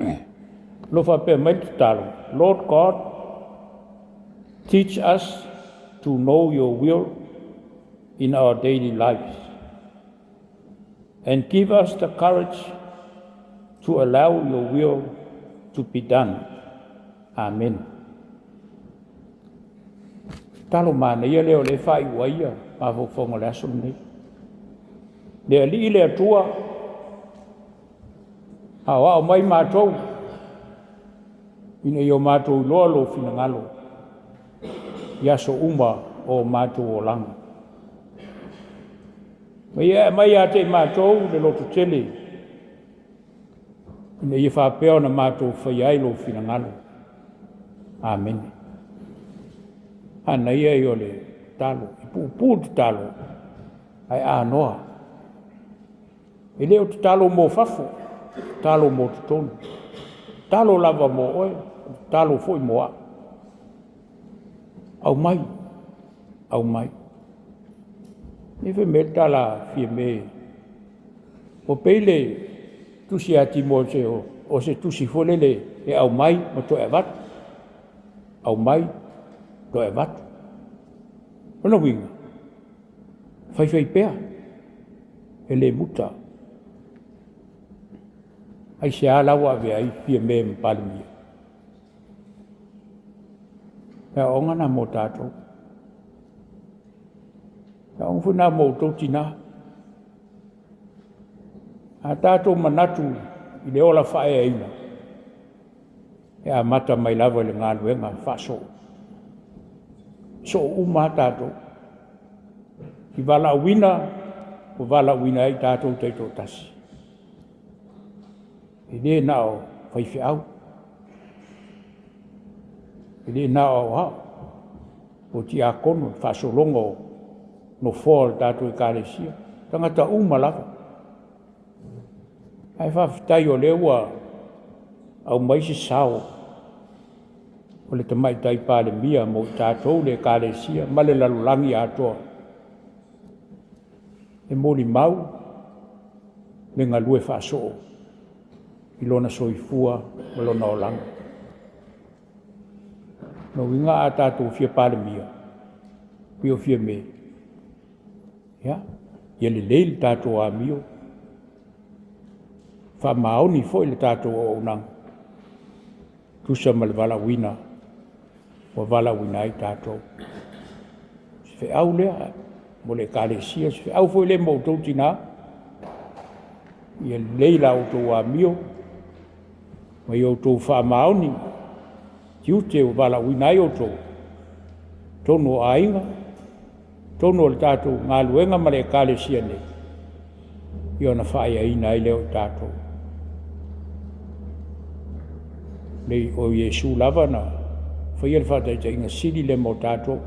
O lo o faapea mai le tatalo, Lord God, teach us to know your will in our daily lives and give us the courage to allow your will to be done. Amen. Tatalo manaia lea o lea e faaiu ai mafaufauga o le aso lenei. Le Alii le Atua, aoao mai matou ina ia matou iloa lou finagalo i aso uma o matou olaga. Ma ia e aumai ia te i matou le lototele ina ia faapea ona matou faia ai lou finagalo. Amene. Manaia ia o le tatalo, e puupuu le tatalo ae anoa. E le o tatalo mo fafo, tatalo mo totonu. Tatalo lava mo oe, tatalo foi mo au. Aumai, aumai. E fai mai le tala a Fiame, ua pei le tusi ia Timoteo o se tusi foi lele e aumai ma toe avatu, aumai toe avatu. O lona uiga, faifaipea, e le muta. Aisea la ua avea ai Fiame ma Palemia? O le aoaoga lena mo tatou. O le aoaoga foi lena mo outou tina. A tatou manatu i le ola faaeaina, e amata mai lava i le galuega faasoo. E soo uma lava tatou, i valaauina ua valaauina ai tatou taitoatasi. E le na o faifeau, e le na o aoao o tiakono, le faasologa o nofoa o le tatou Ekalesia, o tagata uma lava. Ae faafetai o lea ua aumai se sao o le Tamaitai Palemia mo i tatou le Ekalesia ma le lalolagi atoa, e molimau le galue faasoo i lona soifua ma lona olaga. O lona uiga a tatou fia Palemia, pei o Fiame, ia lelei le tatou amio, faamaoni foi le tatou auaunaga e tusa ma le valaauina ua valaauina ai tatou. O se feau lea mo le Ekalesia, o se feau foi lea mo outou tina, ia lelei la outou amio ma ia outou faamaoni i tiute ua valaauina ai outou i totonu o aiga, totonu o le tatou galuega ma le Ekalesia nei, ia ona faaeaina ai lea o tatou. O Iesu lava na faia le faataitaiga sili lea mo tatou,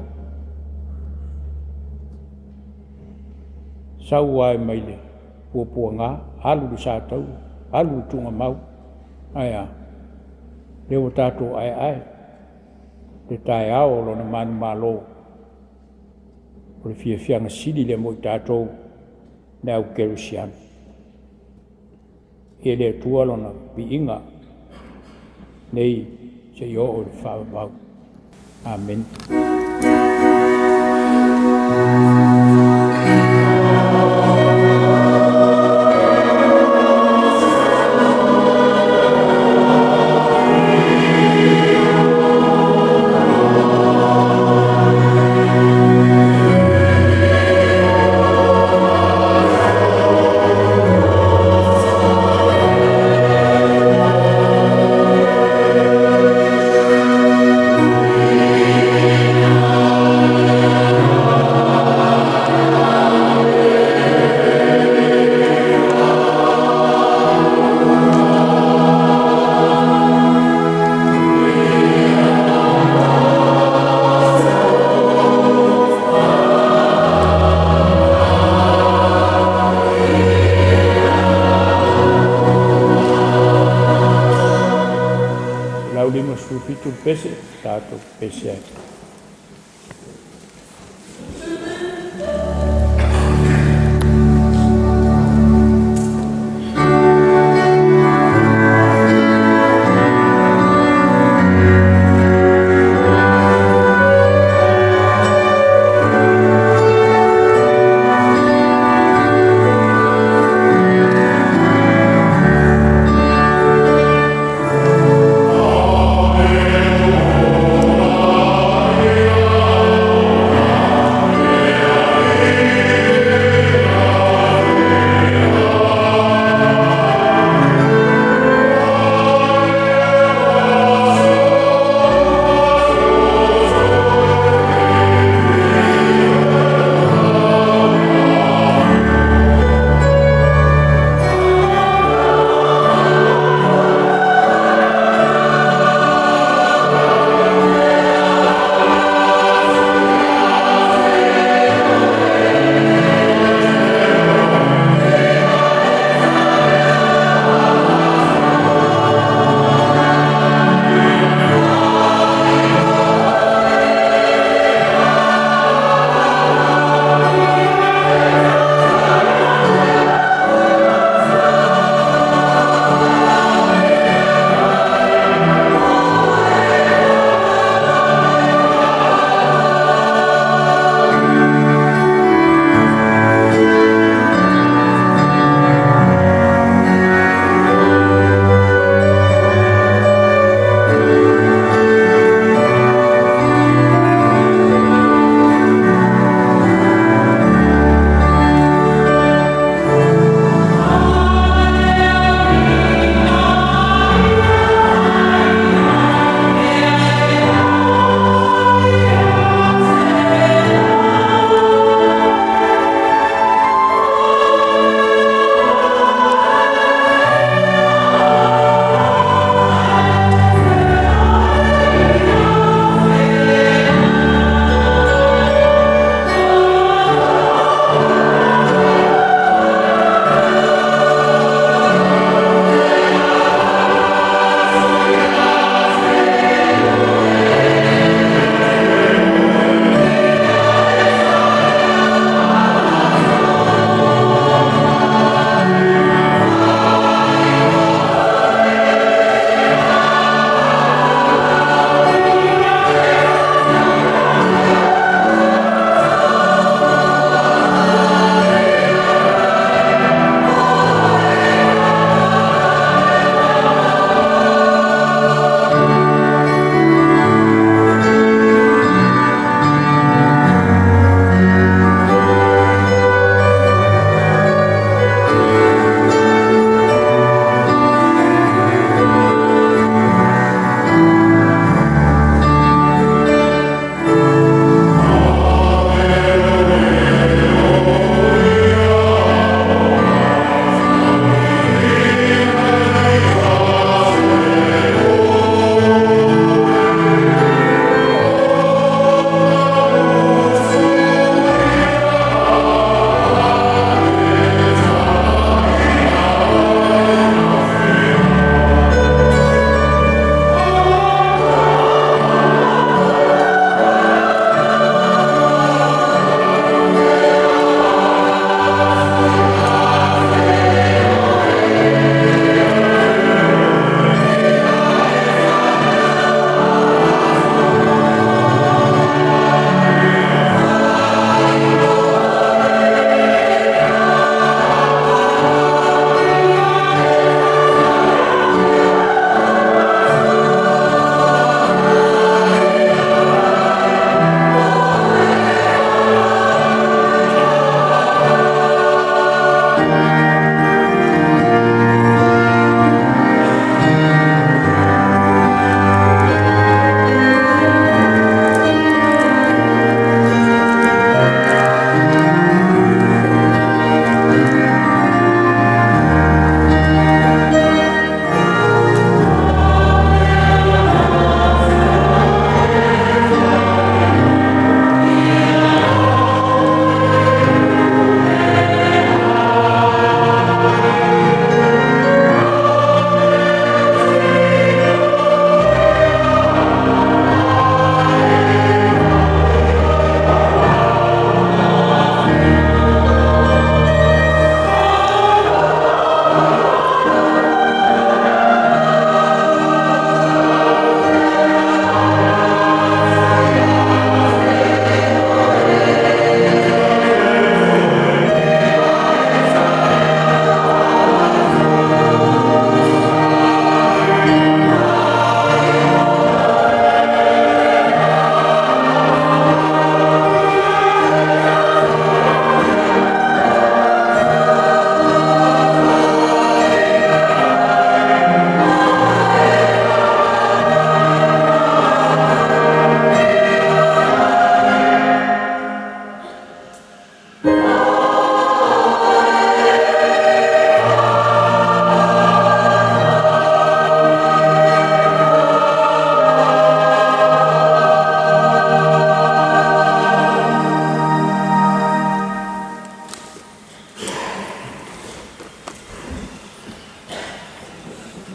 sau lava mai le puapuaga alu i le satauro, alu i le tuugamau. Ae a? O lea ua tatou aeae i le taeao o lona manumalo. O le fiafiaga sili lea mo i tatou le au kerisiano. Viia le Atua Lona viiga nei seia oo i le faavavau. Amene. 157 le pese, tatou pepese ai.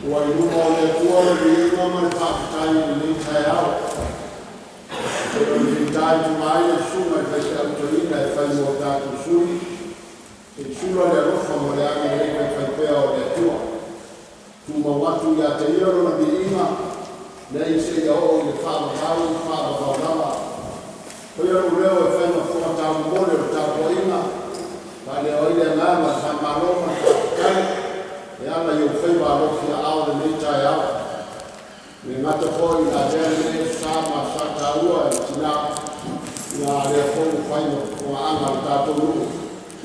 Ua i luma o le Atua le viiga ma le faafetai i lenei taeao. E pei ona fitaituga ai le susuga i le faifeau toeaina e fai mo tatou sui, se i sula le alofa ma le agalelei faifaipea o le Atua. Tumau atu ia te Ia Lona viiga, nei seia oo i le faavavau, faavavau lava. Faia lou leo e fai ma fofoga taumolimoli o le tapuaiga, faaleo ai le agaga o le faamalo ma le faafetai e ala i ou faiva alofiaao i lenei taeao. E le gata foi ina avea lenei aso Sa ma aso sa taua e tinā, ia a o lea foi ua fai ma fofogaaga a le tatou nuu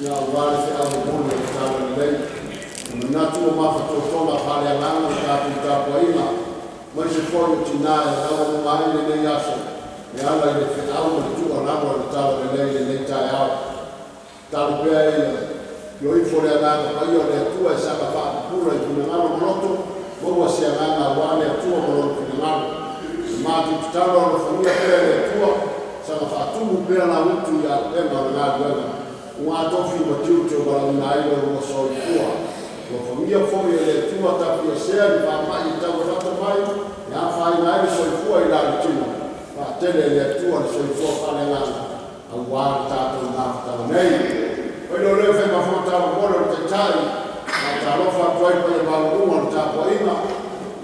aua le feau momoli o le Talalelei. E manatu ua mafatotoga faaleagaga le tatou tapuaiga, aemaise foi o tinā e laualuga ai lenei aso e ala i le feau ma le tuualalo o le Talalelei i lenei taeao. Tatalo pea ia afio ifo le Agaga Paia o le Atua e saga faapupula i finagalo ma loto, maua se agaga aua le Atua ma Lona finagalo. E matou tatalo alofagia pea e le Atua, saga faatumu pea lauutu i auupega o le galuega, ua tofi ma tiute o valaauina ai lo oulua soifua. Alofagia foi e le Atua tafiesea ni faamai e taulalata mai e afaina ai le soifua i lalo tino, faatele e le Atua le soifua faaleagaga aua le tatou mafutaga nei. Fai lea o leo fai ma fofoga taumolimoli o le Taitai, faatalofa atu ai i le paia maualuga o le tapuaiga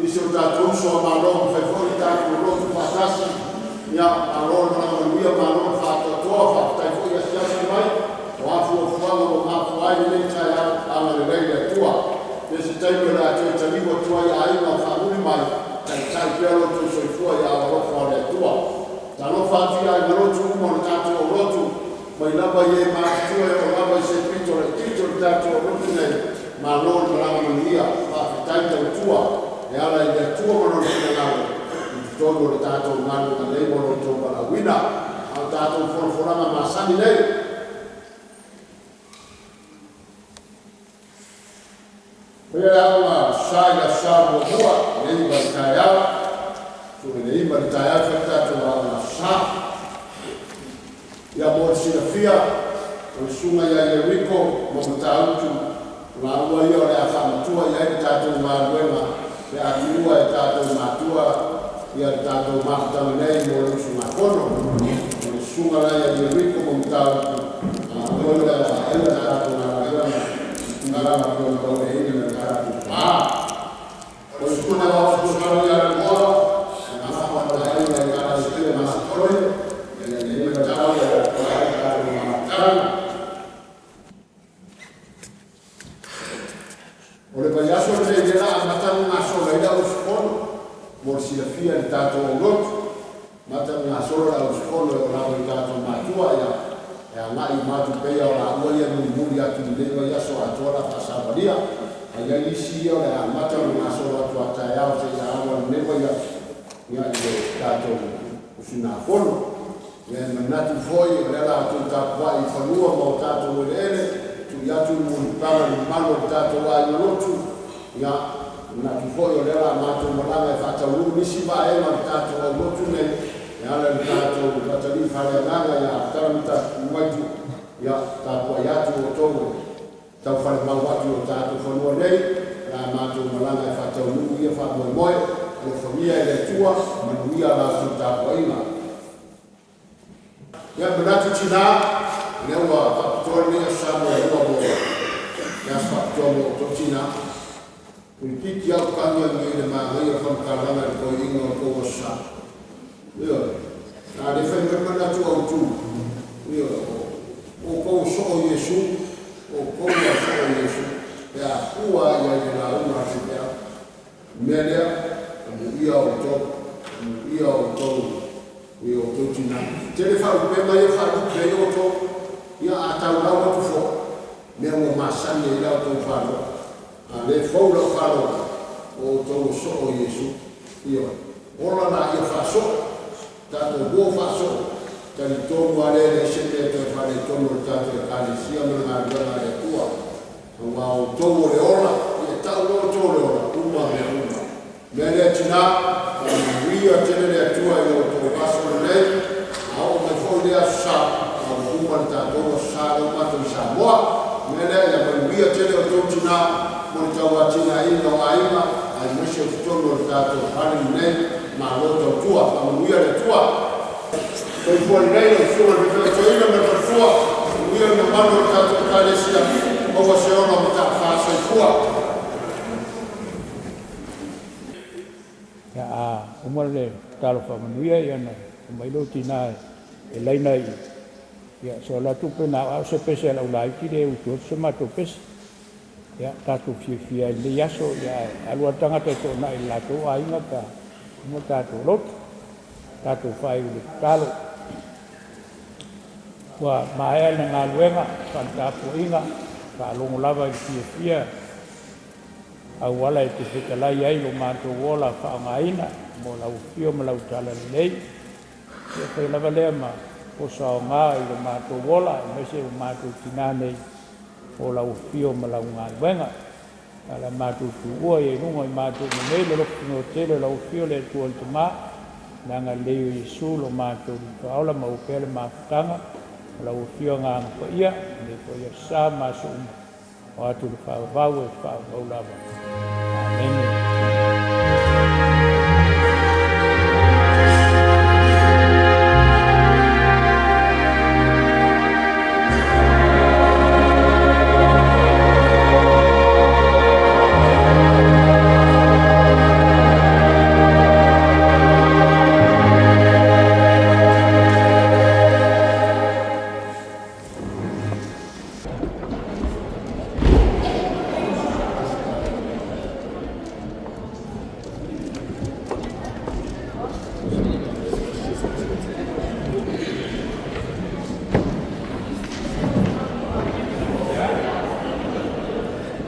i si o tatou uso a Malo ua mafai foi ona tatou lotu faatasi. Ia, malo le malaga manuia, malo le faatoatoa, faafetai foi asiasi mai. O a fuafuaga ua mafua ai lenei taeao, agalelei le Atua. Ia se taimi o le a toe taliu atu ai aiga o faamuli mai, taitai pea lo outou soifua i aao alofa o le Atua. Talofa atu i aiga lotu uma o le tatou aulotu, mai lava i e matutua e oo lava i se pito laitiiti o le tatou aulotu nei, malo le malaga manuia, faafetai tautua e ala i le Atua ma Lona finagalo i totonu o le tatou galuega nei ma lo outou valaauina. A o tatou folafolaga masani nei. Faia le aoga sa i le aso Sa muamua i le 9 i le taeao, sui le 9 i le taeao e fai le tatou aoga aso Sa. Ia mo le silafia, o le susuga ia Ieriko ma Matautu, o laua ia o le a faamatua i ai le tatou galuega pe a tuua e tatou matua ia le tatou mafutaga nei mo le usugafono. O le susuga la ia Ieriko ma Matautu, laua ia o le a vaaia le tatou galuega i tulaga e pei ona tauaveina e le tatou va. O le susuga ia Fesoasoani ia Lemoa, e gafa ma le aiga i Ekalesia Masetonia, i lenei vaitau e atoa ai le tatou mafutaga. O le vaiaso lenei lea o le a amata ona gasolo ai le au usufono mo le silafia e le tatou aulotu. Amata ona gasolo le au usufono e oo lava i tatou matua ia e agai uma atu pei lava o laua ia e mulimuli atu i lenei vaiaso atoa o le a faasavalia. Ae i ai isi ia o le a amata ona gasolo atu a taeao seia ava i lenei vaiaso ia i le tatou usugafono. Ia e manatu foi o lea o le a outou tapuai i fanua ma o tatou eleele, tui atu le mulipapaga i le mamalu o le tatou aiga lotu. Ia, manatu foi o lea o le a matou malaga e faataunuu nisi vaega o le tatou aulotu nei e ala i le tatou atalii faaleagaga ia Tala Maitu. Ia, tapuai atu outou e taufalemau atu i o tatou fanua nei, o le a matou malaga e faataunuu ia faamoemoe. Alofagia e le Atua, manuia la outou tapuaiga. Ia, manatu tinā, o lea ua faapitoa lenei aso Sa muamua mo le aso faapitoa mo outou tinā. Toeitiiti lava ou tagi atu i le manaia o le faamatalaga i le toeaina o tou aso Sa. Ioe, a le fai mai le manatu autu, ioe, o outou o soo o Iesu, o outou lava o soo o Iesu, pe a fua i ai i le lauga a le faifeau. O le mea lea, amuia outou, amuia outou i o outou tinā. Tele faalupega ia e faalupe ai outou, ia a taulau atu foi, mea ua masani ai la outou faalogo. A o lea e fou lau faalogo, o outou o soo o Iesu. Ioe. Ola laia faasoo, tatou o faasoo, talitonu lava lea e leai se mea e toe faaletonu o le tatou Ekalesia ma le galuega a le Atua. Aua o outou o le ola, ia tau loa outou o le ola, uma mea uma. O le mea lea tinā, faamanuia tele le Atua i lo outou aso lenei, a oo mai foi lea aso Sa, a ua uma le tatou aso Sa lea ua matou i Samoa. O le mea lea, ia manuia tele outou tinā. mo le tauatiaeina o aiga aemaise o totonu o le tatou fale lenei. Malo tautua, faamanuia le Atua. Soifua lelei lau susuga i le faifeau toeaina ma le faletua, manuia le mamalu o le tatou Ekalesia, maua se ola mata'afa. Soifua. Ia, a uma le tatalo faamanuia, ia ona aumai lea o tinā e laina i, ia so alu atu pe na o au se pese a le aulaiti lea e utu atu se matou pese. Ia, tatou fiafia ai i lenei aso, ia ae alu lava le tagata e toonai i le latou aiga pe a uma tatou lotu. Tatou faaiu i le tatalo. Ua maea le galuega faale-tapuaiga, faalogo lava i le fiafia auala e te fetalai ai lo matou ola faaaogaina mo lau afio ma lau talalelei. Ia fai lava lea ma oso aoga i lo matou ola, aemaise o matou tinā nei mo lau afio ma lau galuega. A o le a matou tuua ia i luga i matou uma nei le alofa tele o lau afio le Atua le Tama, le agalelei o Iesu lo matou Alii Faaola, maua pea le mafutaga o lau afio Agaga Paia, lenei foi aso Sa ma aso uma, o atu le faavavau e faavavau lava. Amene.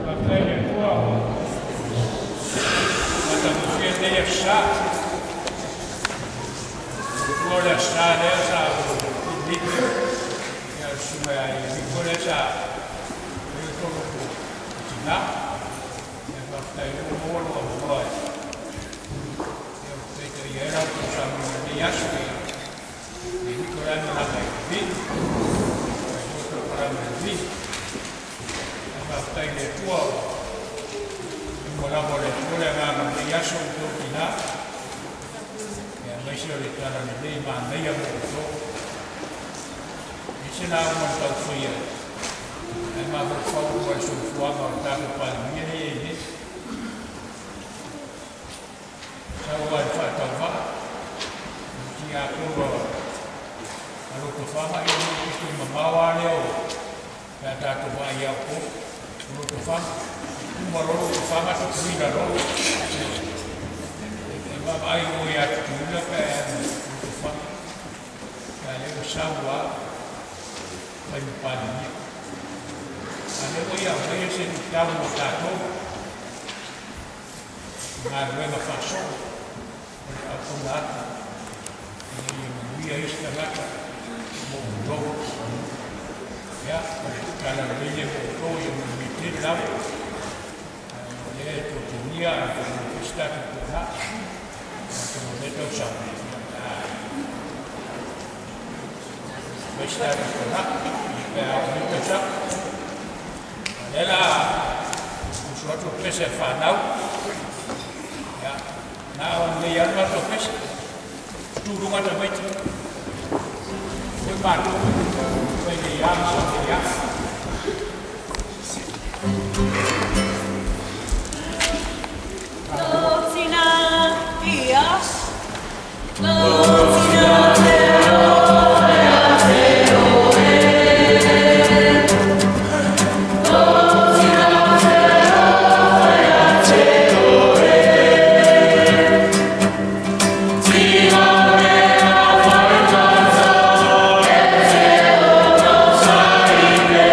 Faafetai i le Atua ua matagofie lenei aso Sa. Manatua o le aso Sa lea sa ou filifili le susuga ia Ieriko lea sa faia le tolu o tina. Ia faafetai o lea ua maua lou avanoa e taitaia ai la outou saunoaga i lenei aso. Ia Ieriko la e malaga i Levi, fai foi polokalame a Levi. Ae faafetai i le Atua ua luma lava o le Atua le agaga o lenei aso i outou tina, aemaise o le talalelei manaia mo outou. E ese lauga na tau faia ae mafaufau uma i le soifuaga o le tatou Palemia lea e i ai nei. Sau lava i le faatauvaa, o le tiakono a Lotofaga, ia o le nuu pito i mamao lava lea o pe a tatou vaai ia Upolu, o Lotofaga. Uma loa Lotofaga Tutuila loa. E vaavaai o ia Tutuila pe a e alu i Lotofaga. A lea ua sau lava fai ma Palemia. A lea ua ia aumaia se luitau mo tatou i galuega faasoo o le auauna atu ina ia manuia ai se tagata mo outou. Ia, o le talalelei lea mo outou, ia manuia tele lava. O lea e totogia a fai se tatou toonai. Atonu o lea tausaga, ia, fai se tatou toonai, pe a oo nei tausaga. A lea la usu atu o pese a fanau, ia, na o nei alu matou pese, tu luga tamaiti. Foi matou, fai nei a ma nei a. Lo tina, yes. Lo tina te o ea te o e. Lo tina te o ea te o e. Tina rea whaitata e te o no saipe.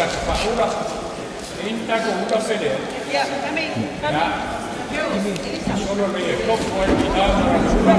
tatou faaula. E i ai ni tatou ula pe leai? Ia, solo lelei e tofu ai tina ma latou ula.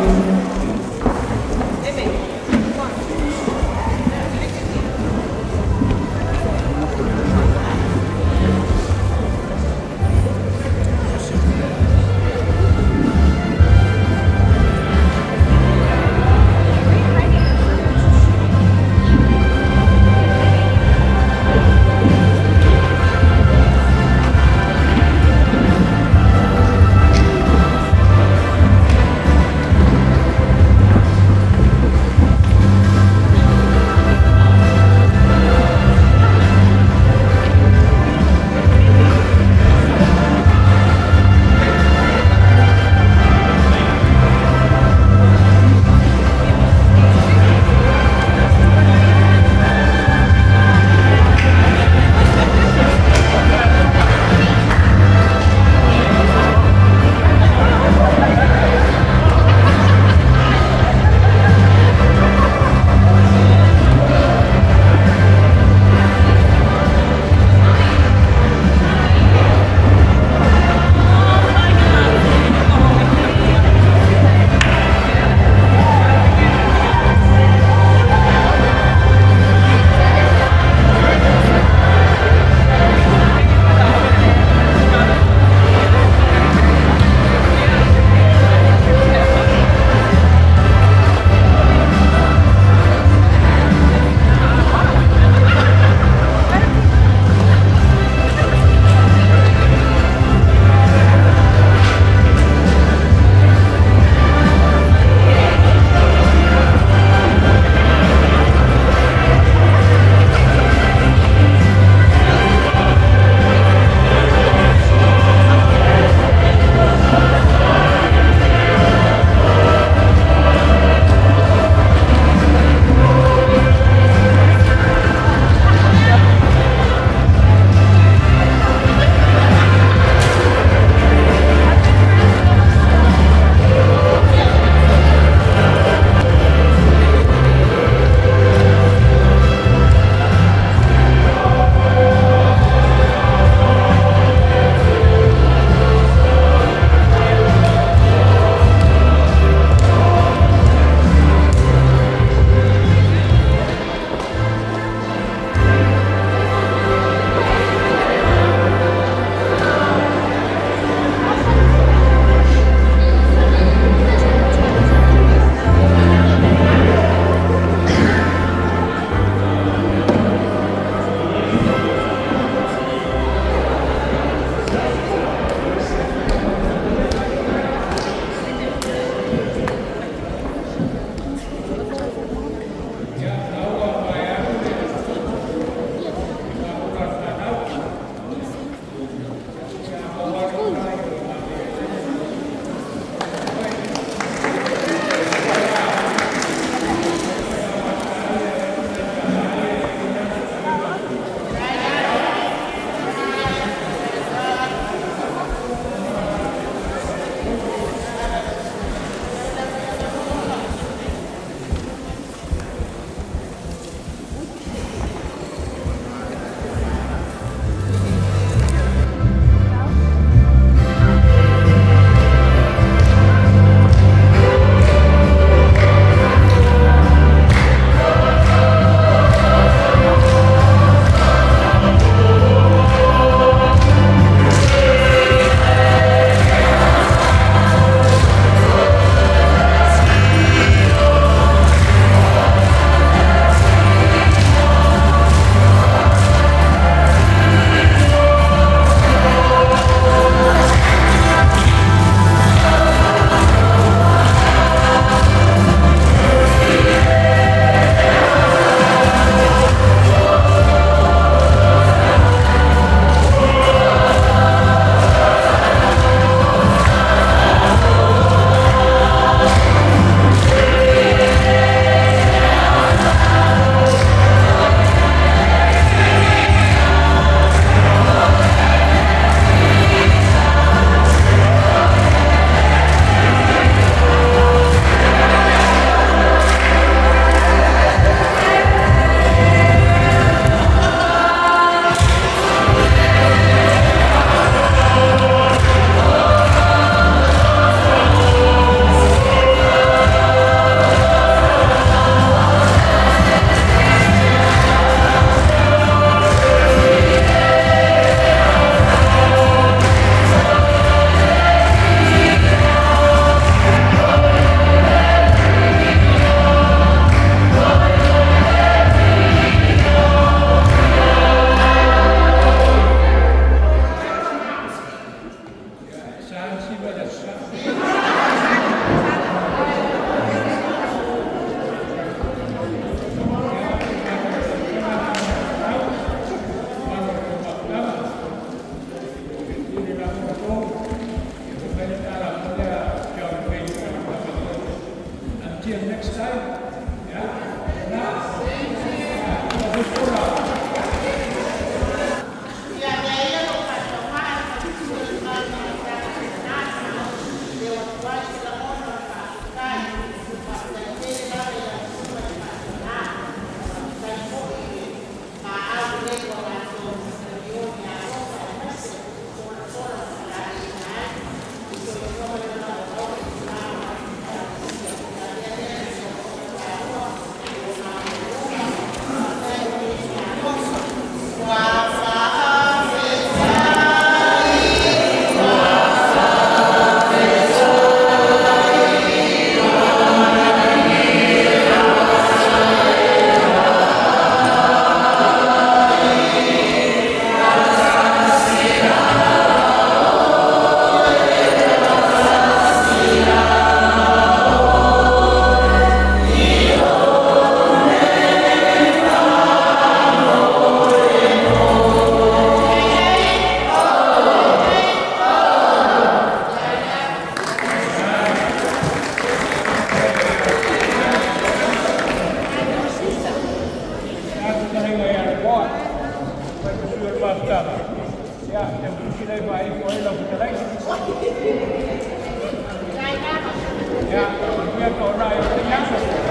fetalaiga ia Lepoa. Fai ma sui o le mafutaga. Ia, te tusi lei faaifo ai lau fetalaiga. Ia, manuia toonai o le aso.